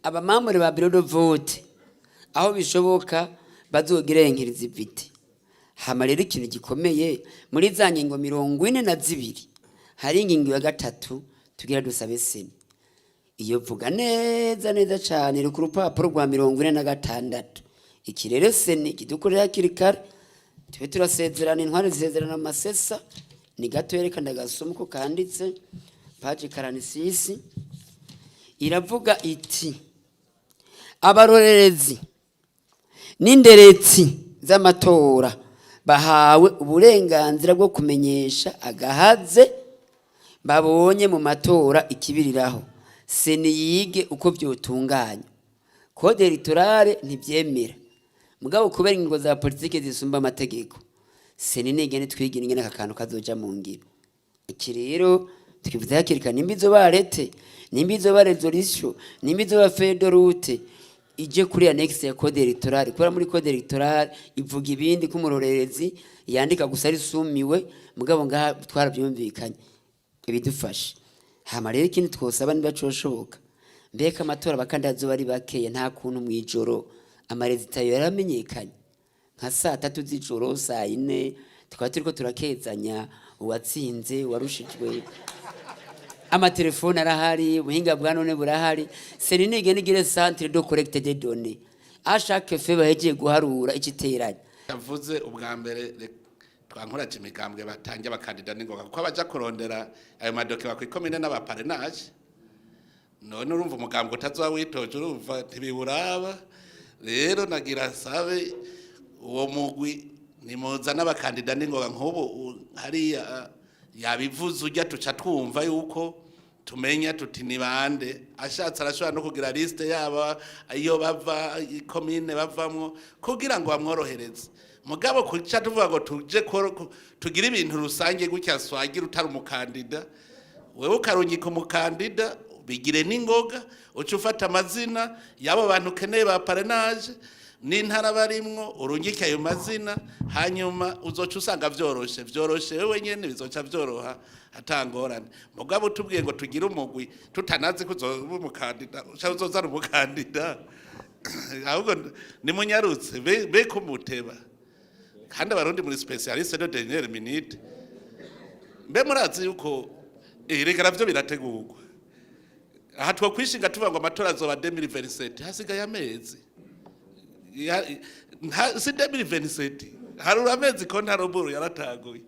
aba membres ba bureau de vote aho bishoboka bazogire inclusivité. Hama rero ikintu gikomeye, muri za ngingo 42 hari ingingo ya gatatu tugira dusabe CENI. Iyo vuga neza neza cyane, iri ku rupapuro rwa 46. Iki rero CENI kidukorera hakiri kare, tube turasezerana, intwari zisezerana amasesa. Ni gato, yerekana ndagasoma uko kanditse, page 46. Iravuga iti: "Abarorerezi n'inderetsi z'amatora bahawe uburenganzira bwo kumenyesha agahaze babonye mu matora ikibiriraho. CENI yige uko byotunganya. Code électorale ntibyemera, mugabo kubera ingingo za politike zisumba amategeko, CENI nigende twigira ingene aka kantu kazoja mu ngiro." Iki rero tukivuze hakiri kare, nimba izoba arrêté, nimba izoba résolution, nimba izoba feuille de route, ije kuri annexe ya code électorale, kubera muri code électorale ivuga ibindi, ko umurorerezi yandika gusa ari sumiwe, mugabo ngaha twarabyumvikanye, ibidufashe. Hama rero ikindi twosaba, niba coshoboka, mbega amatora abakandida azoba ari bakeya, nta kuntu mw'ijoro ama résultats yaramenyekanye nka saa 3 z'ijoro, saa 4, tukaba turiko turakezanya uwatsinze, uwarushijwe? Amatelefone arahari, ubuhinga bwa none burahari. CENI nigende igire centre de collecte des données à chaque fait bahejeje guharura ikiteranya. Yavuze ubwa mbere, twankuraje imigambwe batange abakandida n'ingoga, kuko abaja kurondera ayo ma documents kw'ikomine n'aba parrainage. None urumva umugambwe utazoba witoje, urumva ntibiwuraba. Rero nagira sabe uwo mugwi, nimuza n'abakandida n'ingoga. Nk'ubu hariya yabivuze ujya, tuca twumva yuko tumenya tuti ni bande. Ashatse arashobora no kugira liste yaba iyo bava, ikomine bavamwo, kugira ngo bamworohereze. Mugabo kuca tuvuga ngo tuje tugire ibintu rusange gutya, swagira utari umukandida, wewe ukarungika umukandida, bigire n'ingoga, uca ufata amazina y'abo bantu ukeneye ba parrainage n'intara barimwo, urungike ayo mazina, hanyuma uzoca usanga vyoroshe, vyoroshe wewe nyene, bizoca vyoroha atangorane. Mugabo tubwiye ngo tugire umugwi tutanazi ko uzoba umukandida, uca uzozana umukandida, ahubwo nimunyarutse be kumuteba. Kandi Abarundi muri spécialiste de dernière minute. Mbe murazi yuko erega navyo birategurwa? Aha twokwishinga tuvuga ngo amatora azoba 2027, hasigaye amezi si 2027, harura amezi ko ntaroburu yaratanguye.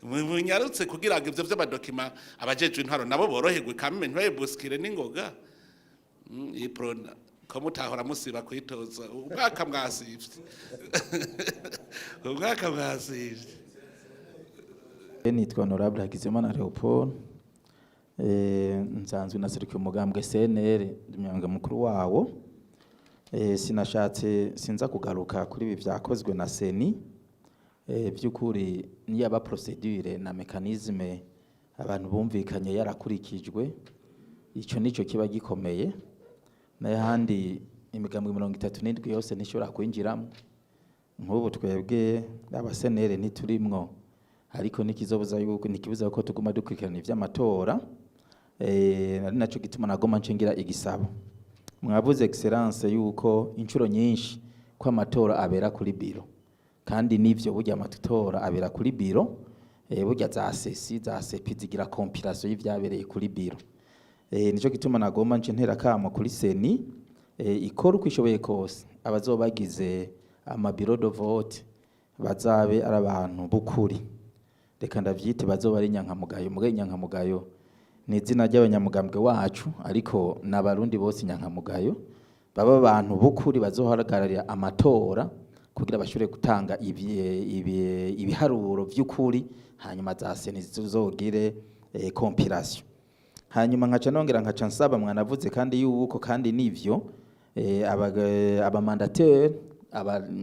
Munyarutse kugira ngo ivyo vy'ama documents abajejwe intwaro nabo boroherwe, kamwe ntibayibuskire n'ingoga. Iprona ko mutahora musiba kwitoza, umwaka mwasivye, umwaka mwasivye. Nitwa Honorable Hakizimana Leopold, nsanzwe naserukiye umugambwe CNL, ndi umunyamabanga mukuru wawo. Sinashatse sinza kugaruka kuri ibi vyakozwe na CENI. By'ukuri niyaba procédure na mécanisme abantu bumvikanye yarakurikijwe, ico nico kiba gikomeye. N'ahandi imigambwe 37 yose ntishobora kwinjiramo. Nk'ubu twebwe aba CNL ntiturimwo, ariko nikizobuza yuko, nikibuza ko tuguma dukurikirana ivy'amatora. Ari naco gituma nagoma nshingira igisabo. Mwavuze, Excellence, yuko inshuro nyinshi ko amatora abera kuri biro, kandi nivyo, burya amatora abera kuri biro. Burya za CECI, za CEPI zigira compilation y'ivyabereye kuri biro. Nico gituma nagomba nce ntera kamo kuri CENI, ikora uko ishoboye kose, abazoba bagize ama bureau de vote bazabe ari abantu b'ukuri, reka ndavyite bazoba ari inyankamugayo. Mugayo, inyankamugayo ni izina ry'abanyamugambwe wacu, ariko n'Abarundi bose inyankamugayo, baba abantu b'ukuri bazohagararira amatora kugira bashobore gutanga ibiharuro vy'ukuri, hanyuma za CENI zizogire compilation. Hanyuma nkaca nongera nkaca nsaba, mwanavuze kandi yuko, kandi nivyo, aba mandataire,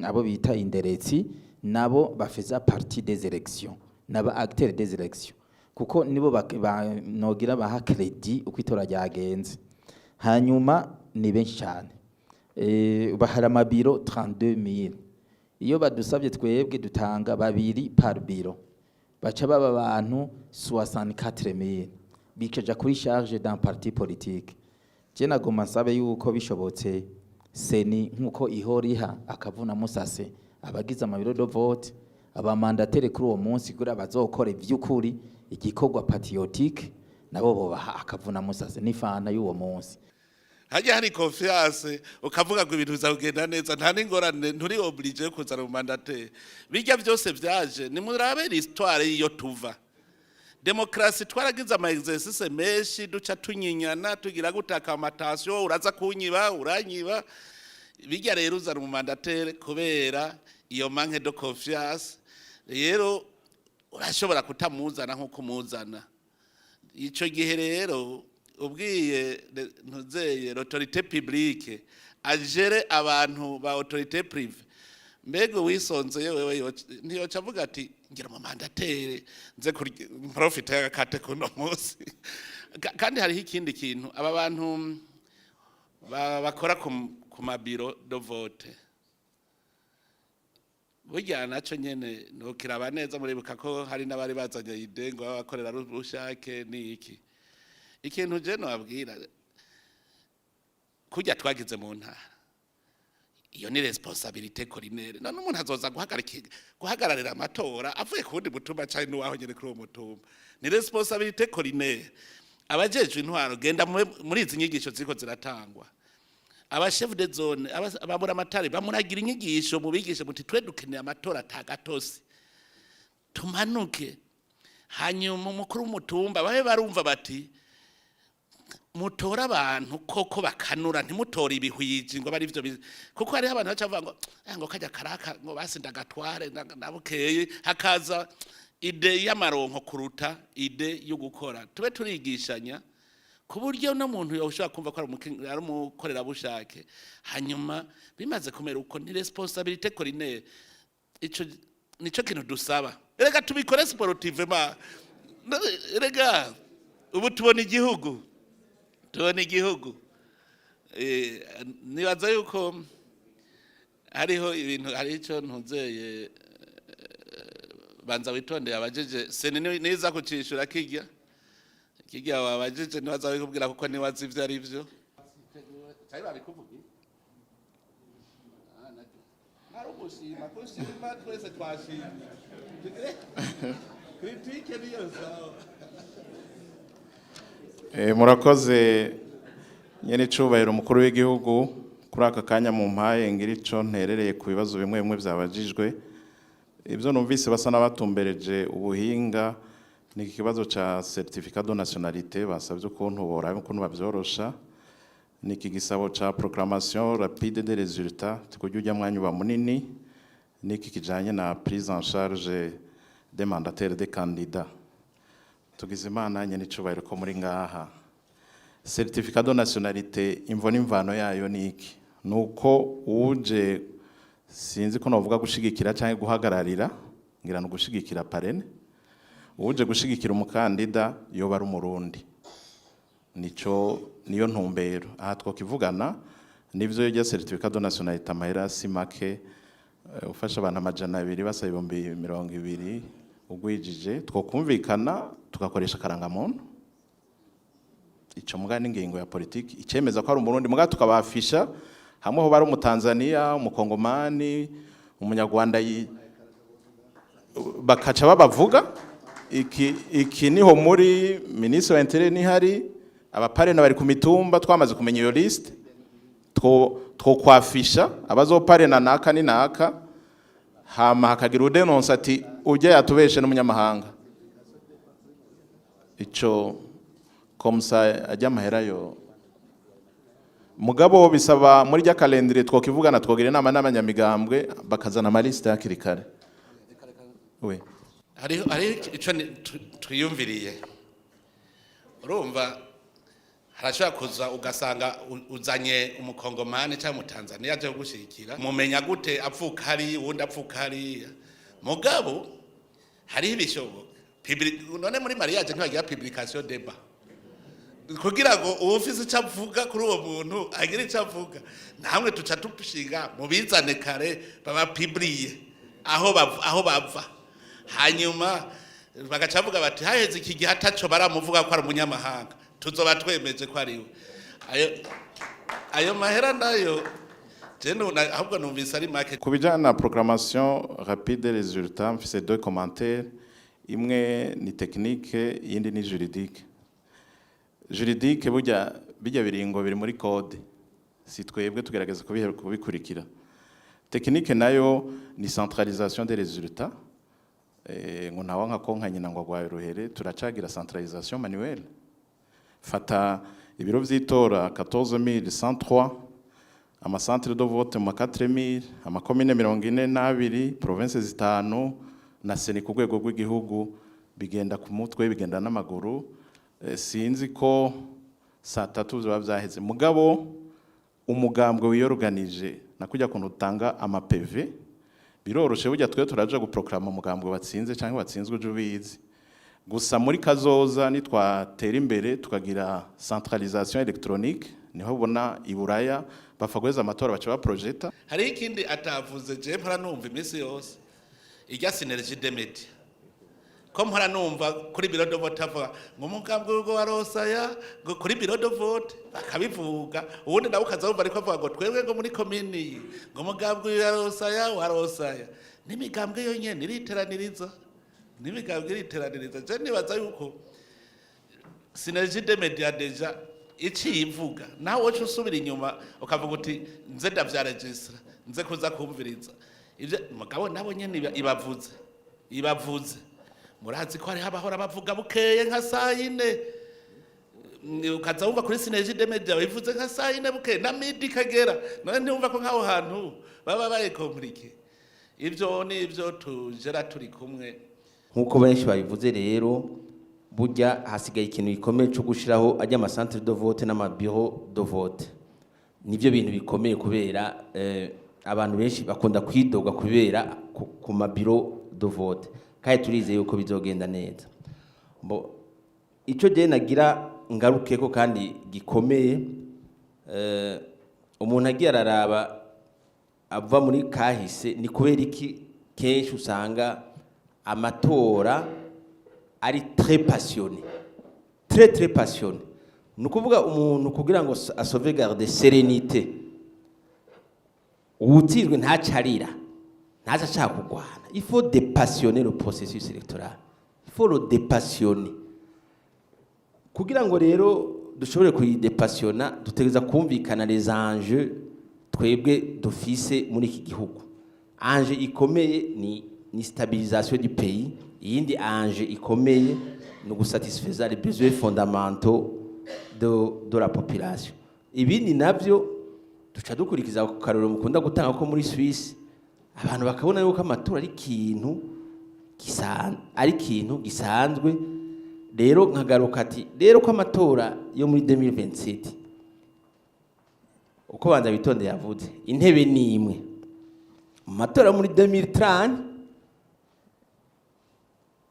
abo bita inderetsi, nabo bafeza partie des élections, naba acteurs des élections, kuko nibo nogira baha crédit uko itora ryagenze. Hanyuma ni benshi cyane, bahari amabiro 32,000. Iyo badusabye twebwe dutanga babiri par bureau, baca baba abantu 64,000, bikaja kuri charge d'un parti politique. Je nagomba nsabe yuko bishobotse CENI, nkuko ihora iha akavuna musase abagize ama bureau de vote, aba mandataires kuri uwo munsi, kugira bazokora ivy'ukuri igikorwa patriotique, nabo bobaha akavuna musase n'ifana y'uwo munsi. Hajya hari confiance, ukavuga ngo ibintu bizagenda neza, nta n'ingorane, nturi obligé yo kuzana mandataire. Bijya byose byaje, nimurabe l'histoire y'iyo tuva. Demokarasi twaragize ama exercice menshi, duca tunyinyana, tugira gutaka amatation, uraza kunyiba, uranyiba. Bijya rero uzana umu mandataire kubera iyo manque de confiance. Rero urashobora kutamuzana nk'uko umuzana ico gihe. Rero ubwiye ntuzeye l'autorité publique agere abantu ba autorité privée, mbega wisonzeye wewe ntiyoca avuga ati ngira mu mandataire nze profite y'agakate kuno munsi? Kandi hariho ikindi kintu, aba bantu bakora ku ma bureau de vote, burya naco nyene nokiraba neza. Muribuka ko hari n'abari bazanye idée ngo babakorera rushake. Ni iki ikintu je nobabwira? Kurya twagize mu ntara, iyo ni responsabilité collinaire. None umuntu azoza guhagararira amatora avuye ku wundi mutumba canke n'uwaho nyene kuri uwo mutumba? Ni responsabilité collinaire. Abajejwe intwaro, genda muri izi nyigisho ziriko ziratangwa, aba chef de zone, ababura amatari, bamuragira inyigisho, mubigishe muti twe dukeneye amatora atagatosi, tumanuke. Hanyuma umukuru w'umutumba babe barumva bati mutore abantu koko bakanura, ntimutore ibihwiji ngo bari ivyo kuko hariho abantu baca bavuga ngo "Ah, ngo kajya karaka ngo basi ndagatware nabukeye", hakaza idée y'amaronko kuruta idée yo gukora. Tube turigishanya ku buryo no muntu yoshobora kumva ko ari umukorerabushake. Hanyuma bimaze kumera uko, ni responsabilité collinaire. Ico nico kintu dusaba. Reka tubikore sportivement. Rega ubu tubona igihugu, tubona igihugu. Nibaza yuko hariho ibintu, hari icyo ntuzeye banza witondeye abajeje CENI niza kucishura kijya kijya wabajije, nibaza bikubwira kuko niwazi ivyo ari byo. Cyari babikuvugiye ari ugushima, kushima twese twashimye, critique niyo sawa. Murakoze nyene icubahiro umukuru w'igihugu kuri aka kanya mu mpaye ngira ico nterereye ku bibazo bimwe bimwe vyabajijwe. Ibyo numvise basa n'abatumbereje ubuhinga ni ikibazo ca certificat de nationalité, basabye ukuntu boraba ukuntu bavyorosha, ni iki gisabo ca proclamation rapide des résultats kuburyo ujya mwanya uba munini, ni iki kijanye na prise en charge des mandataires des candidats. Tugize Imana nyene icubahiro ko muri ngaha. Certificat de nationalité, imvo n'imvano yayo ni iki? Nuko uje, sinzi ko novuga gushigikira cyangwa guhagararira, ngira no gushigikira parrain, uje gushigikira umukandida yoba ari Umurundi. Nico niyo ntumbero aha twokivugana. Nivyo, irya certificat de nationalité amahera si make. Ufasha abantu 200 basaba 20,000, ugwijije twokumvikana tugakoresha karangamuntu. Ico muga n'ingingo ya politiki icemeza ko ari Umurundi, muga tukabafisha hamwe ho bari Umutanzania, Umukongomani, Umunyarwanda, bakaca babavuga. Iki niho muri ministre wa intérieur nihari, abaparrains bari ku mitumba, twamaze kumenya iyo liste, two kwafisha abazoparena naka ni naka, hama hakagira udenonsa ati ujya yatubeshe n'umunyamahanga. Ico comme ça ajya amahera yo, mugabo bisaba muri rya calendrier twokivugana, twogira inama n'abanyamigambwe bakazana amaliste hakiri kare. Oui. Hariho ico twiyumviriye. Urumva, harashobora kuza ugasanga uzanye Umukongomani cyangwa Umutanzaniya aje kugushyigikira, mumenya gute apfuka hariya, uwundi apfuka hariya? Mugabo hariho ibishoboka. None muri mariage ntibagira publication de bas kugira ngo uwufise icyo avuga kuri uwo muntu agire icyo avuga? Namwe tuca dushinga mubizane kare, babapibriye aho bava, hanyuma bagaca bavuga bati haheze iki gihe ataco baramuvuga ko ari umunyamahanga, tuzoba twemeje ko ari we. Ayo mahera nayo je ahubwo numvise ari make. Ku bijyanye na proclamation rapide des résultats, mfise deux commentaires: imwe ni technique, iyindi ni juridique. Juridique, burya bijya biringo biri muri code, si twebwe tugerageza kubikurikira. Technique nayo ni centralisation des résultats. Ngo ntawa nka konka nyina ngo agwaye uruhere. Turacagira centralisation manuelle. Fata ibiro vy'itora 14103, amacentre de vote mu 4000, amakomine 42, province zitanu na CENI ku rwego rw'igihugu, bigenda ku mutwe, bigenda n'amaguru. Sinzi ko saa tatu biba vyaheze. Mugabo umugambwe wiyoruganije na kujya kuntu utanga ama PV biroroshe. Burya twe turaja guproklama umugambwe watsinze cyangwa watsinzwe, uje ubizi. Gusa muri kazoza nitwatera imbere tukagira centralisation électronique, niho ubona iburaya bapfa guheza amatora baca baprojeta. Hariho ikindi atavuze, je mpora numva iminsi yose, irya synergie des médias, ko mpora numva kuri bureau de vote avuga ngo umugambwe ngo warosaya, ngo kuri bureau de vote bakabivuga, ubundi nawe ukaza wumva ariko avuga ngo twebwe ngo muri komini iyi ngo umugambwe warosaya, warosaya. N'imigambwe yonyene iriteraniriza, n'imigambwe iriteraniriza. Je nibaza yuko synergie des médias déjà iciyivuga, nawe woca usubira inyuma ukavuga uti nze ndavyaregistra, nze kuza kumviriza ivyo. Mugabo nabo nyene ibavuze. Murazi ko hariho abahora bavuga bukeye nka saa yine, ukaza wumva kuri synergie des médias bivuze nka saa yine bukeye na midi ikagera. None ntiwumva ko nk'aho hantu baba bayikomplike? Ivyo ni ivyo tujera turi kumwe. Nk'uko benshi babivuze rero, burya hasigaye ikintu gikomeye cyo gushyiraho ajya amacentre de vote n'amabureau de vote. Nibyo bintu bikomeye, kubera abantu benshi bakunda kwidoga kubera ku mabureau de vote, kandi turizeye yuko bizogenda neza. Bo icyo gihe nagira ngarukeko kandi gikomeye, umuntu agiye araraba ava muri kahise, ni kubera iki kenshi usanga amatora ari très passionné, très très passionné? Ni ukuvuga umuntu kugira ngo asauvegarde sérénité, uwutsinzwe ntacarira, ntaca ashaka kurwana. Il faut dépassionner le processus électoral, il faut le dépassionner. Kugira ngo rero dushobore kuyidépassionna, dutegereza kumvikana les enjeux twebwe dufise muri iki gihugu. Enjeu ikomeye ni stabilisation du pays, iyindi enjeu ikomeye ni ugusatisfaisa les besoins fondamentaux de la population. Ibindi navyo duca dukurikiza ku karorero mukunda gutanga ko muri Suisse, abantu bakabona yuko amatora ari ikintu gisanzwe. Rero nkagaruka ati rero ko amatora yo muri 2027 Uko banza bitonde yavuze, intebe ni imwe mu matora yo muri 2030,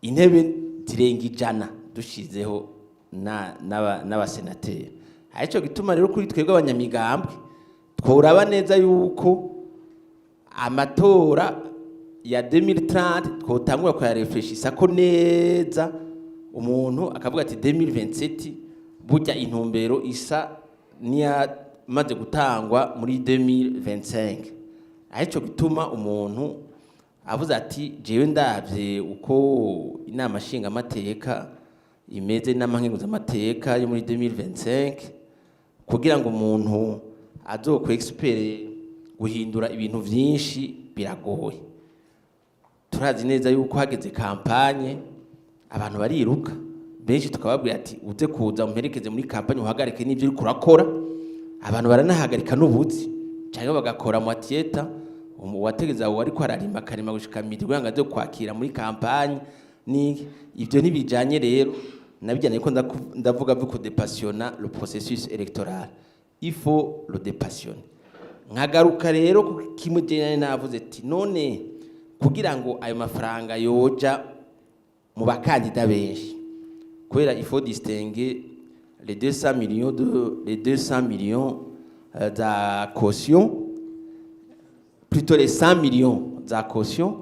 intebe zirenga 100 dushizeho n'abasenateri. Arico gituma rero kuri twebwe abanyamigambwe tworaba neza yuko amatora ya 2030 twotangura kuyarefreshisa ko neza, umuntu akavuga ati 2027 burya intumbero isa niyamaze gutangwa muri 2025. Arico gituma umuntu avuze ati jewe ndavye uko inama nshingamateka imeze n'amakenguzamateka yo muri 2025, kugira ngo umuntu azokwexpere guhindura ibintu vyinshi biragoye. Turazi neza yuko hageze campagne abantu bariruka benshi, tukababwira ati uze kuza umperekeze muri campagne, uhagarike n'ibyo uriko urakora. Abantu baranahagarika n'ubuzi cyangwa bagakora mu atiyeta, uwategeza uwo ariko ararima akarima gushika midi kugira ngo aze kwakira muri campagne. Ni ibyo ntibijanye rero nabijyanye ko ndavuga byo kudépassionna le processus électoral, il faut le dépassionner. Nkagaruka rero ku kimwe jene navuze ati none kugira ngo ayo mafaranga yoja mu bakandida benshi, kubera il faut distinguer les 200 millions de les 200 millions za caution, plutôt les 100 millions za caution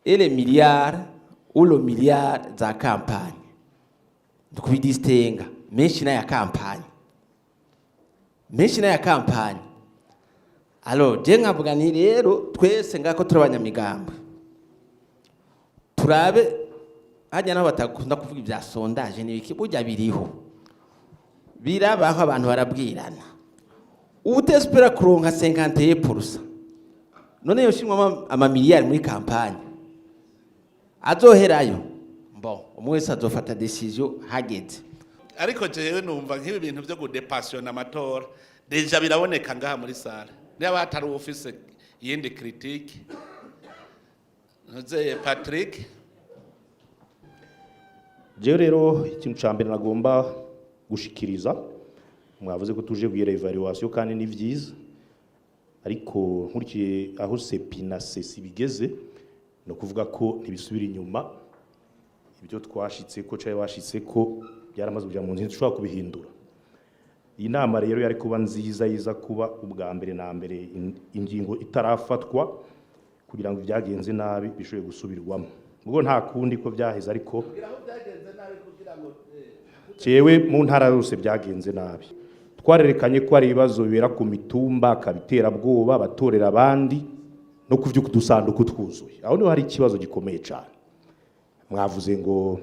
et les milliards ou le milliard za campagne, kubidistinga. Menshi n'aya campagne, menshi n'aya campagne. Alors je nkavuga nti rero twese ngako turi abanyamigambwe, turabe hajya naho batakunda kuvuga ibya sondage n'ibiki, burya biriho, birabaho, abantu barabwirana. Utespera kuronka 51%, none yoshimwa amamiliyari muri campagne azoherayo? Bon, umwe wese azofata décision hageze. Ariko jewe numva nk'ibi bintu byo kudépassionna amatora déjà biraboneka ngaha muri salle. Niba hatari ufise iyindi critique, ntuzeye Patrick. Jewe rero ikintu ca mbere nagomba gushikiriza, mwavuze ko tuje kugira évaluation, kandi ni vyiza, ariko nkurikiye aho CEPI na CECI bigeze, no kuvuga ko ntibisubira inyuma. Ibyo twashitse ko cyari bashitse ko byaramaze kuja mu nzira, dushobora kubihindura. Iyi nama rero yari kuba nziza yiza kuba ubwa mbere na mbere ingingo itarafatwa, kugira ngo ibyagenze nabi bishobore gusubirwamo. Ubwo nta kundi ko byaheze, ariko jewe mu ntara yose byagenze nabi, twarerekanye ko hari ibibazo bibera ku mitumba, akabiterabwoba abatorera abandi no kuvyuka udusanduku twuzuye. Aho niho hari ikibazo gikomeye cyane. Mwavuze ngo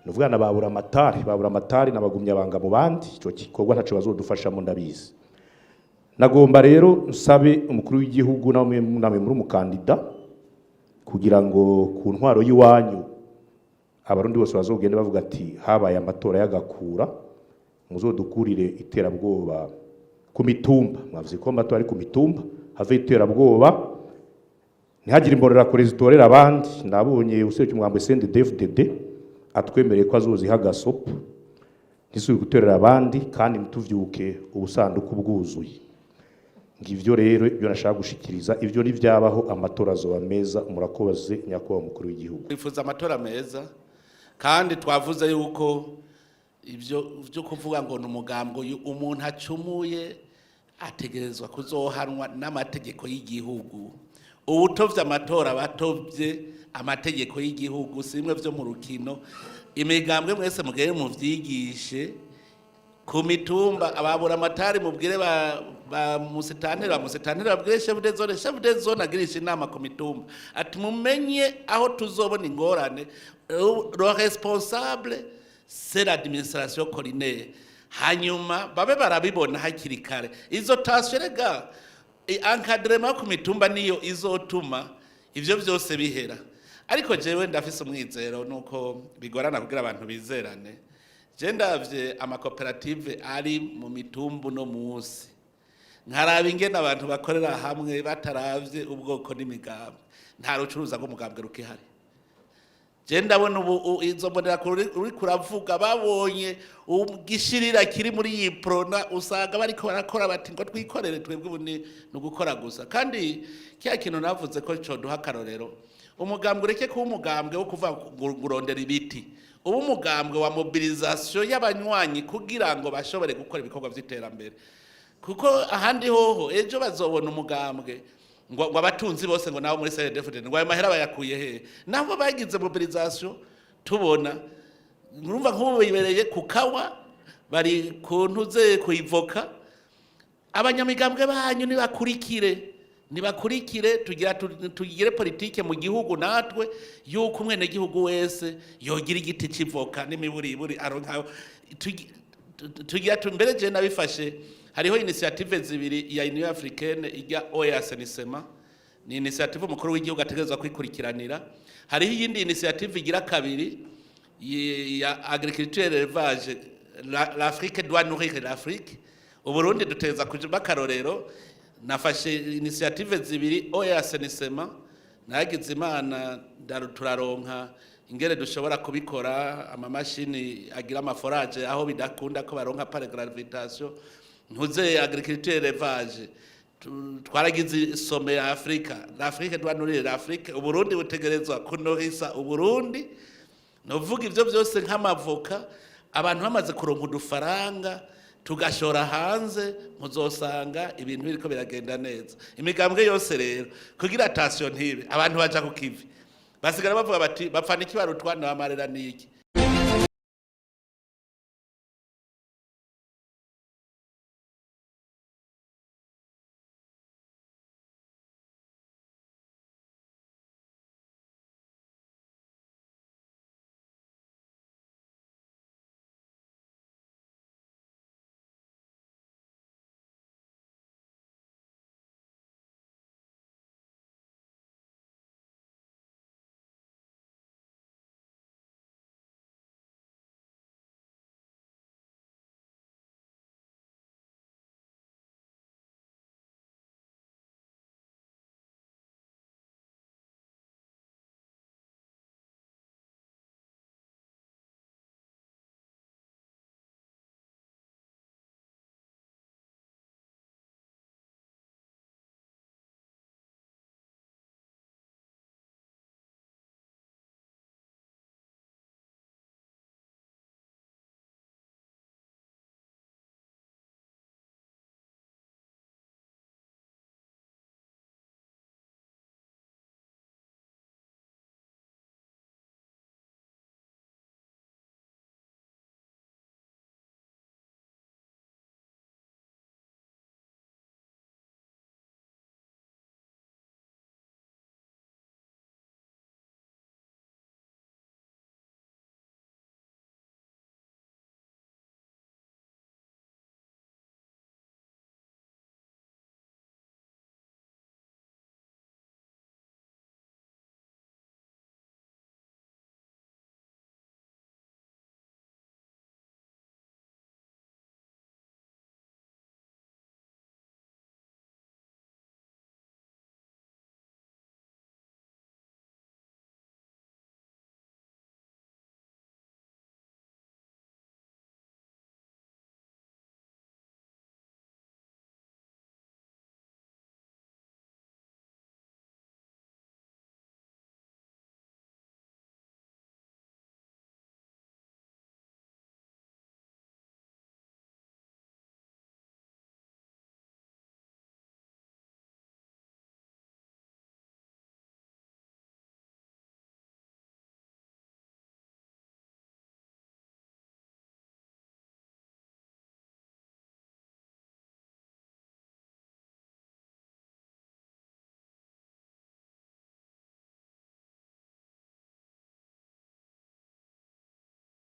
nuvuga na babura amatari, babura amatari nabagumya banga mu bandi, ico gikorwa ntaco bazodufashamo, ndabizi. Nagomba rero nsabe umukuru w'igihugu namwe namwe muri umukandida, kugira ngo ku ntwaro y'iwanyu abarundi bose bazogende bavuga ati habaye amatora y'agakura, muzodukurire iterabwoba ku mitumba. Mwavuze ko amatora ari ku mitumba, have iterabwoba, ntihagire imbonerakure zitorera abandi. Nabonye usibye umwambo CNDD-FDD atwemereye ko azoziha agasopo, ntisubire gutorera abandi, kandi ntituvyuke ubusanduku bwuzuye. Ngivyo rero ibyo nashaka gushikiriza. Ivyo nivyabaho amatora azoba meza. Murakoze, nyakubahwa umukuru w'igihugu. Twifuza amatora meza, kandi twavuze yuko ibyo byo kuvuga ngo ni umugambwe uyu, umuntu acumuye ategerezwa kuzohanwa n'amategeko y'igihugu. Uwutovye amatora batovye amategeko y'igihugu, si bimwe vyo mu rukino. Imigambwe mwese mugere muvyigishe ku mitumba, ababura amatari mubwire ba musitanteri, ba musitanteri babwire chef de zone, chef de zone agirisha inama ku mitumba ati mumenye aho tuzobona ingorane, le responsable c'est l'administration collinaire. Hanyuma babe barabibona hakiri kare izo tensions. Rega encadrement ku mitumba niyo izotuma ivyo vyose bihera. Ariko jewe ndafise umwizero nuko bigorana kugira abantu bizerane. Je ndavye amakoperative ari mu mitumbu no munsi, nkaraba ingene abantu bakorera hamwe bataravye ubwoko n'imigambi, nta rucuruza rw'umugambwe rukihari. Je ndabona ubu izo mbonerakure uri kuravuga babonye igishirira kiri muri iyi Uprona, usanga bariko barakora bati ngo twikorere twebwe, ubu ni ugukora gusa. Kandi kiya kintu navuze ko coduha akarorero, umugambwe ureke kuba umugambwe wo kuva ngo urondera ibiti, uba umugambwe wa mobilisation y'abanywanyi kugira ngo bashobore gukora ibikorwa vy'iterambere. Kuko ahandi hoho ejo bazobona umugambwe ngo abatunzi bose ngo nabo muri CNDD-FDD, ngo ayo mahera bayakuye he? Nabo bagize mobilisation. Tubona urumva nk'ubu bibereye ku kawa, bari ku ntuze kuivoka. Abanyamigambwe banyu nibakurikire, nibakurikire, tugira tugire politike mu gihugu natwe yuko umwenegihugu wese yogira igiti c'ivoka n'imiburiburi aronka. Tugira mbere je nabifashe, hariho initiative zibiri ya Union Africaine ijya OASNSMA, ni initiative umukuru w'igihugu ategerezwa kwikurikiranira. Hariho iyindi initiative igira kabiri ya agriculture, élevage, l'Afrique doit nourrir l'Afrique. Uburundi duteza kuja bakarorero. Nafashe initiative zibiri, OASNSMA nagize Imana turaronka ingere dushobora kubikora, amamashini agira ama forages aho bidakunda ko baronka par gravitation. Ntuze agriculture, élevage, twaragize sommet ya Afrika, l'Afrique doit nourrir l'Afrique. Uburundi butegerezwa kunourrissa Uburundi. Novuga ivyo byose nk'amavoka, abantu bamaze kuronka udufaranga tugashora hanze, muzosanga ibintu biriko biragenda neza. Imigambwe yose rero, kugira attention ntibe abantu baja ku kivi, basigara bavuga bati bapfana iki, barutwana bamarira niki.